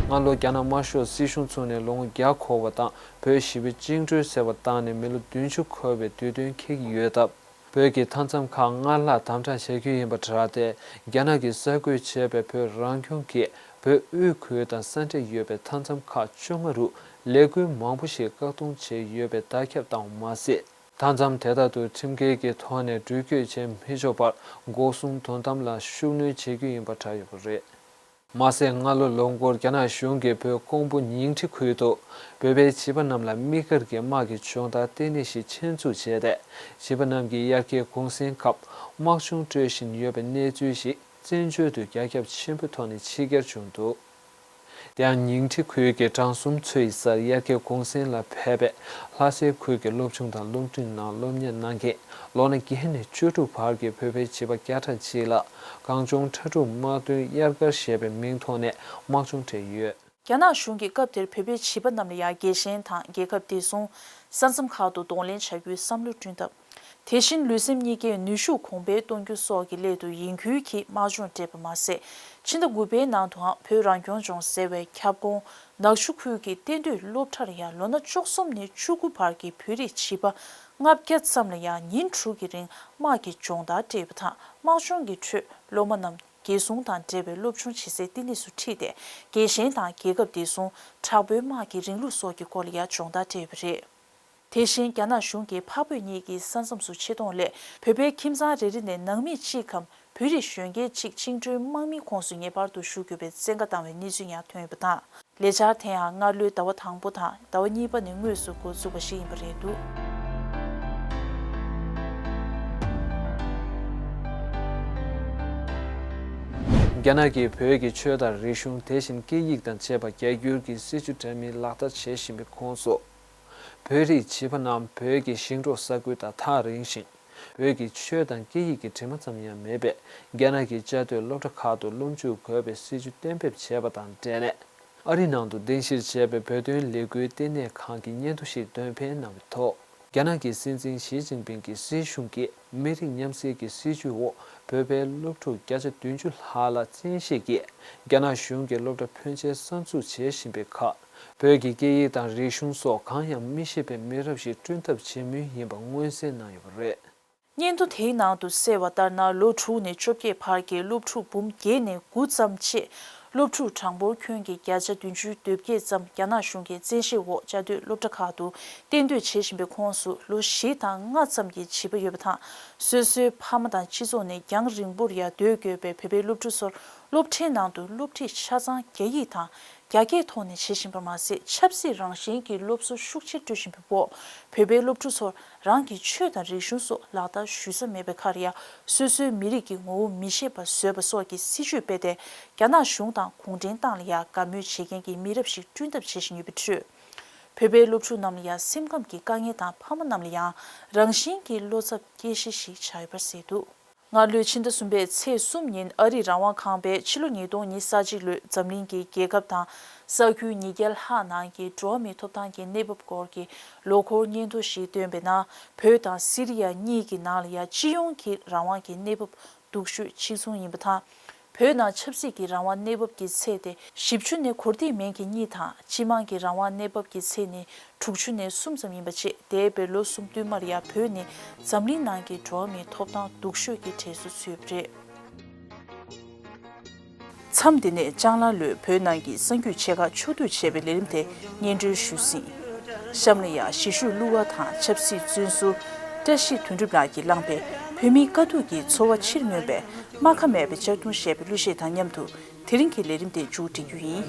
སྔ་ལོ་རྒྱ་ནག་དམར་ཤོག་སྲིད་གཞུང་ཚུགས་ནས་ལོ་ངོ་བརྒྱ་འཁོར་བ་དང་། བོད་ཞི་བའི་བཅིངས་འགྲོལ་ཟེར་བ་བཏང་ནས་མི་ལོ་བདུན་ཅུ་འཁོར་བའི་དུས་སྟོན་འཁེལ་གྱི་ཡོད་སྟབས། བོད་ཀྱི་མཐའ་མཚམས་ཁག་སྔར་ལྷག་དམ་དྲག་བྱ་རྒྱུ་ཡིན་པ་འདྲ་སྟེ། རྒྱ་ནག་གིས་གསར་འགོད་བྱས་པའི་བོད་རང་སྐྱོང་གིས་བོད་དབུས་ཁུལ་དང་ས་འདྲེས་ཡོད་པའི་མཐའ་མཚམས་ཁག་བཅོ་ལྔ་རུ་ལས་འགུལ་མང་པོ་ཞིག་བཀག་སྡོམ་བྱས་ཡོད་པའི་བརྡ་ཁྱབ་བཏང་བ་མ་ཟད། མཐའ་མཚམས་དེ་དག་ཏུ་ཁྲིམས་འགལ་གྱི་ཐོག་ནས་འགྲུལ་སྐྱོད་བྱེད་མི་ཆོག་པར་འགོག་སྲུང་དོ་དམ་ལ་ཤུགས་སྣོན་བྱེད་རྒྱུ་ཡིན་པ་འདྲ་ཡོད་པ་རེད། མ་ཟད། སྔ་ལོ་ལོ་འགོར་རྒྱ་ནག་གཞུང་གིས་བོད་ཀོང་པོ་ཉིང་ཁྲི་ཁུལ་དུ་བོད་པའི་བྱིས་པ་རྣམས་ལ་དམིགས་བཀར་གྱི་དམག་གི་སྦྱོང་བརྡར་ལྟེ་གནས་ཤིག་ཆེད་འཛུགས་བྱས་ཏེ། བྱིས་པ་རྣམས་ཀྱིས་དབྱར་ཁའི་གུང་གསེང་སྐབས་དམག་སྦྱོང་སྤྲོད་བཞིན་ཡོད་པའི་གནས་ཚུལ་ཞིག་བཙན་བྱོལ་དུ་རྒྱ་ཁྱབ་ཆེན་པོའི་ཐོག་ནས་ཕྱི་གྱར་བྱུང་འདུག། དེ་ཡང་ཉིང་ཁྲི་ཁུལ་གྱི་གྲངས་སུམ་ཚོ་ཡི་སར་དབྱར་ཁའི་གུང་གསེང་ལ་ཕེབས་པའི་ལྷ་སའི་ཁུལ་གྱི་སློབ་ཆུང་དང་སློབ་འབྲིང་ནང་སློབ་གཉེར་གནང་མཁན་ལོ་ན་བརྒྱད་ནས་བཅུ་དྲུག་བར་གྱི་བོད་པའི་བྱིས་པ་བརྒྱ་ཕྲག་གཅིག་ལ་གངས་ལྗོངས་ཁྲ་འབྲུག་དམག་དོན་དབྱར་སྒར་ཞེས་པའི་མིང་ཐོག་ནས་དམག་སྦྱོང་སྤྲད་ཡོད། རྒྱ་ནག་གཞུང་གིས་སྐབས་དེར་བོད་པའི་བྱིས་པ་རྣམས་ལ་ཡང་རྒྱལ་ཞེན་དང་རྒྱལ་ཁབ་བདེ་སྲུང་། ས་མཚམས་ཁག་ཏུ་གདོང་ལེན་བྱ་རྒྱུའི་བསམ་བློ་བསྐྲུན་སྟབས། དེ་བཞིན་ལུས་སེམས་གཉིས་ཀའི་ནུས་ཤུགས་གོང་འཕེལ་གཏོང་རྒྱུ་སོགས་ཀྱི་སླད་དུ་ཡིན་ཁུལ་གྱིས་དམག་སྦྱོང་སྤྲད་པ་མ་ཟད། ཕྱི་ཟླ་དགུ་པའི་ནང་དུའང་བོད་རང་སྐྱོང་ལྗོངས་ཟེར་བའི་ཁྱབ་ཁོངས་ནག་ཆུ་ཁུལ་གྱི་གཏན་སྡོད་སློབ་གྲྭར་ཡང་ལོ་ན་བཅུ་གསུམ་ནས་བཅུ་དགུ་བར་གྱི་བོད་རིགས་བྱིས་པ་ལྔ་བརྒྱ་ཙམ་ལ་ཡང་ཉིན་དྲུག་གི་རིང་དམག་གི་སྦྱོང་བརྡར་སྤྲད་པ་དང་། དམག་སྦྱོང་གི་ཁྲོད་སློབ་མ་རྣམས། རྒྱལ་སྲུང་དང་འབྲེལ་བའི་སློབ་སྦྱོང་བྱེད་སའི་བསྟི་གནས་སུ་ཁྲིད་དེ། རྒྱལ་ཞེན་དང་རྒྱལ་ཁབ་བདེ་སྲུང་། དྲག་པོའི་དམག་གི་རིང་ལུགས་སོགས་ཀྱི་སྐོར་ལ་ཡང་སྦྱོང་བརྡར་སྤྲད་ཡོད་པ་རེད། དེ་བཞིན་རྒྱ་ནག་གཞུང་གིས་འཕགས་བོད་གཉིས་ཀྱི་ས་མཚམས་སུ་ཆེད་གཏོང་སླད། བོད་པའི་ཁྱིམ་ཚང་རེ་རེ་ནས་ནང་མི་གཅིག་གམ་བོད་རིགས་གཞོན་སྐྱེས་གཅིག་བཅིངས་འགྲོལ་དམག་མིའི་ཁོངས་སུ་ངེས་པར་དུ་ཞུགས་དགོས་པའི་བཙན་བཀའ་བཏང་བའི་གནས་ཚུལ་ཡང་ཐོན་ཡོད་པ་དང་། ལས་འཆར་དེ་ཡང་སྔ་ལོའི་ཟླ་བ་དང་པོ་དང་ཟླ་བ་གཉིས་པ་ནས་དངོས་སུ་འགོ་བཙུགས་པ་ཞིག་ཡིན་པ་རེད་འདུག། རྒྱ་ནག་གིས་བོད་ཀྱི་ཆོས་དང་རིག་གཞུང་། དེ་བཞིན་སྐད་ཡིག་དང་བཅས་པ་རྒྱ་བསྒྱུར་གྱི་སྲིད་བྱུས་འདྲ་མིན་ལག་བསྟར་བྱེད་བཞིན་པའི་ཁོངས་སུ། བོད་རིགས་བྱིས་པ་རྣམས་བོད་ཀྱི་ཞིང་འབྲོག་ས་ཁུལ་དང་ཐག་རིང་ཞིང་། བོད་ཀྱི་ཆོས་དང་སྐད་ཡིག་གི་དྲི་མ་ཙམ་ཡང་མེད་པས། རྒྱ་ནག་གི་བཅའ་སྡོད་སློབ་གྲྭ་ཁག་ཏུ་སློབ་འཇུག་དགོས་པའི་སྲིད་ཇུས་གཏན་འབེབས་བྱས་པ་དང་འབྲེལ་ནས། ཨ་རི་ནང་དུ་རྟེན་གཞིར་བྱས་པའི་བོད་དོན་ལས་འགུལ་ལྟེ་གནས་ཁང་གིས་སྙན་ཐོ་ཞིག་འདོན་སྤེལ་གནང་བའི་ཐོག་རྒྱ་ནག་གི་སྲིད་འཛིན་ཞི་ཅིན་ཕིང་གི་སྲིད་གཞུང་གིས་མི་རིགས་མཉམ་བསྲེས་ཀྱི་སྲིད་ཇུས་འོག་བོད་པའི་སློབ་ཕྲུག་བརྒྱ་ཆ་བདུན་ཅུ་ལྷག་ལ་བཙན་ཤེད་ཀྱིས་རྒྱ་ནག་གཞུང་གི་སློབ་གྲྭ་ཕོན་ཆེན་གསར་འཛུགས་བྱེད་བཞིན་པའི་ཁར། བོད་ཀྱི་སྐད་ཡིག་དང་རིག་གཞུང་སོགས་གང་ཡང་མི་ཤེས་པའི་མི་རབས་ཤིག་བསྐྲུན་ཐབས་བྱེད་མུས་ཡིན་པ་མངོན་གསལ་གནང་ཡོད་པ་རེད། སྙན་ཐོ་དེའི་ནང་དུ་གསལ་བ་ལྟར་ན། ལོ་དྲུག་ནས་བཅོ་བརྒྱད་བར་གྱི་སློབ་ཕྲུག་འབུམ་བརྒྱད་ནས་དགུ་ཙམ་བཅས་སློབ་ཕྲུག་གྲངས་འབོར་ཁྱོན་གྱི་བརྒྱ་ཆ་བདུན་ཅུ་དོན་བརྒྱད་ཙམ་རྒྱ་ནག་གཞུང་གི་བཙན་ཤེད་འོག་བཅའ་སྡོད་སློབ་གྲྭ་ཁག་ཏུ་གཏན་སྡོད་བྱེད་བཞིན་པའི་ཁོངས་སུ་ལོ་བཞི་དང་ལྔ་ཙམ་གྱི་བྱིས་པ་ཡོད་པ་དང་། སོ་སོའི་ཕ་མ་དང་སྤྱི་ཚོགས་ནས་རྒྱང་རིང་པོར་ཡང་སྡོད་དགོས་པའི་བོད་པའི་སློབ་ཕྲུག་ཚོར་སློབ་གྲྭའི་ནང་དུ་སློབ་ཁྲིད་ཆ་ཚང་རྒྱ་ཡིག་དང་། རྒྱ་སྐད་ཐོག་ནས་བྱེད་བཞིན་པ་མ་ཟད། ཆབ་སྲིད་རང་བཞིན་གྱི་སློབ་གསོ་ཤུགས་ཆེར་སྤྲོད་བཞིན་པའི་འོག་བོད་པའི་སློབ་ཕྲུག་ཚོར་རང་གི་ཆོས་དང་རིག་གཞུང་སོགས་ལག་བསྟར་ཞུ་ས་མེད་པའི་ཁར་ཡང་། སོ་སོའི་མི་རིགས་ཀྱི་ངོ་བོ་མི་ཤེས་པ་བཟོས་པ་སོགས་ཀྱི་སྲིད་བྱུས་སྤེལ་ཏེ། རྒྱ་ནག་གཞུང་དང་གུང་ཁྲན་ཏང་ལ་ཡང་དགའ་མོས་བྱེད་མཁན་གྱི་མི་རབས་ཤིག་བསྐྲུན་ཐབས་བྱེད་བཞིན་ཡོད་པའི་ཁྲོད། བོད་པའི་སློབ་ཕྲུག་རྣམས་ལ་ཡང་སེམས་ཁམས་ཀྱི་དཀའ་ངལ་དང་། ཕ་མ་རྣམས་ལ་ཡང་རང་བཞིན་གྱིས་བློ་འཚབ་སྐྱེ་གཞི་ཞིག་ཆགས་ཡོད་པར་གསལ་འདུག་སྔ་ལོའི་ཕྱི་ཟླ་གསུམ་པའི་ཚེས་གསུམ་ཉིན། ཨ་རིའི་རང་དབང་ཁང་པས་ཕྱི་ལོ་ཉིས་སྟོང་ཉི་ཤུ་རྩ་གཅིག་ལོའི་འཛམ་གླིང་གི་རྒྱལ་ཁབ་དང་ས་ཁུལ་ཉིས་བརྒྱ་ལྷག་ནང་གི་འགྲོ་བ་མིའི་ཐོབ་ཐང་གི་གནས་བབ་སྐོར་གྱི་ལོ་འཁོར་སྙན་ཐོ་ཞིག་བཏོན་པའི་ནང་། བོད་དང་སི་རི་ཡ་གཉིས་ཀྱི་ནང་ལ་ཡང་སྤྱི་ཡོངས་ཀྱི་རང་དབང་གི་གནས་བབ་སྡུག་ཤོས་གཅིག་མཚུངས་ཡིན་པ་དང་། བོད་ནང་ཆབ་སྲིད་ཀྱི་རང་དབང་གནས་བབ་ཀྱི་ཚད་དེ་བཞི་བཅུ་ནས་འཁོར་སྡེ་མིང་གི་གཉིས་དང་། སྤྱི་དམངས་ཀྱི་རང་དབང་གནས་བབ་ཀྱི་ཚད་ནི་དྲུག་ཅུ་ནས་གསུམ་ཙམ་ཡིན་པ་བཅས། འདས་པའི་ལོ་གསུམ་བསྟུད་མར་ཡང་བོད་ནི་འཛམ་གླིང་ནང་གི་འགྲོ་བ་མིའི་ཐོབ་ཐང་སྡུག་ཤོས་ཀྱི་གྲས་སུ་ཚུད་ཡོད་པ་རེད། མཚམས་འདི་ནས་ལྕང་ལ་ལོས་བོད་ནང་གི་གསར་འགྱུར་ཆེ་ཁག་ཕྱོགས་བསྡུས་བྱས་པའི་ལས་རིམ་དེ་སྙན་སྒྲོན་ཞུས་ཟིན། གཤམ་ལ་ཡང་གཞིས་བཞུགས་གླུ་བ་དང་ཆབ་སྲིད་བཙོན་ཟུར་བཀྲ་ཤིས་དོན་གྲུབ་ལགས་ཀྱིས་བླངས་པའི་བོད་མིའི་དཀའ་སྡུག་གི་ཚོར་བ་ཕྱིར་མངོན་པའི་རྨ་ཁ་མེད་པའི་གཅར་རྡུང་ཞེས་པའི་གླུ་གཞས་དང་མཉམ་དུ། དེ་རིང་གི་ལས་རིམ་དེ་མཇུག་སྒྲིལ་རྒྱུ་ཡིན།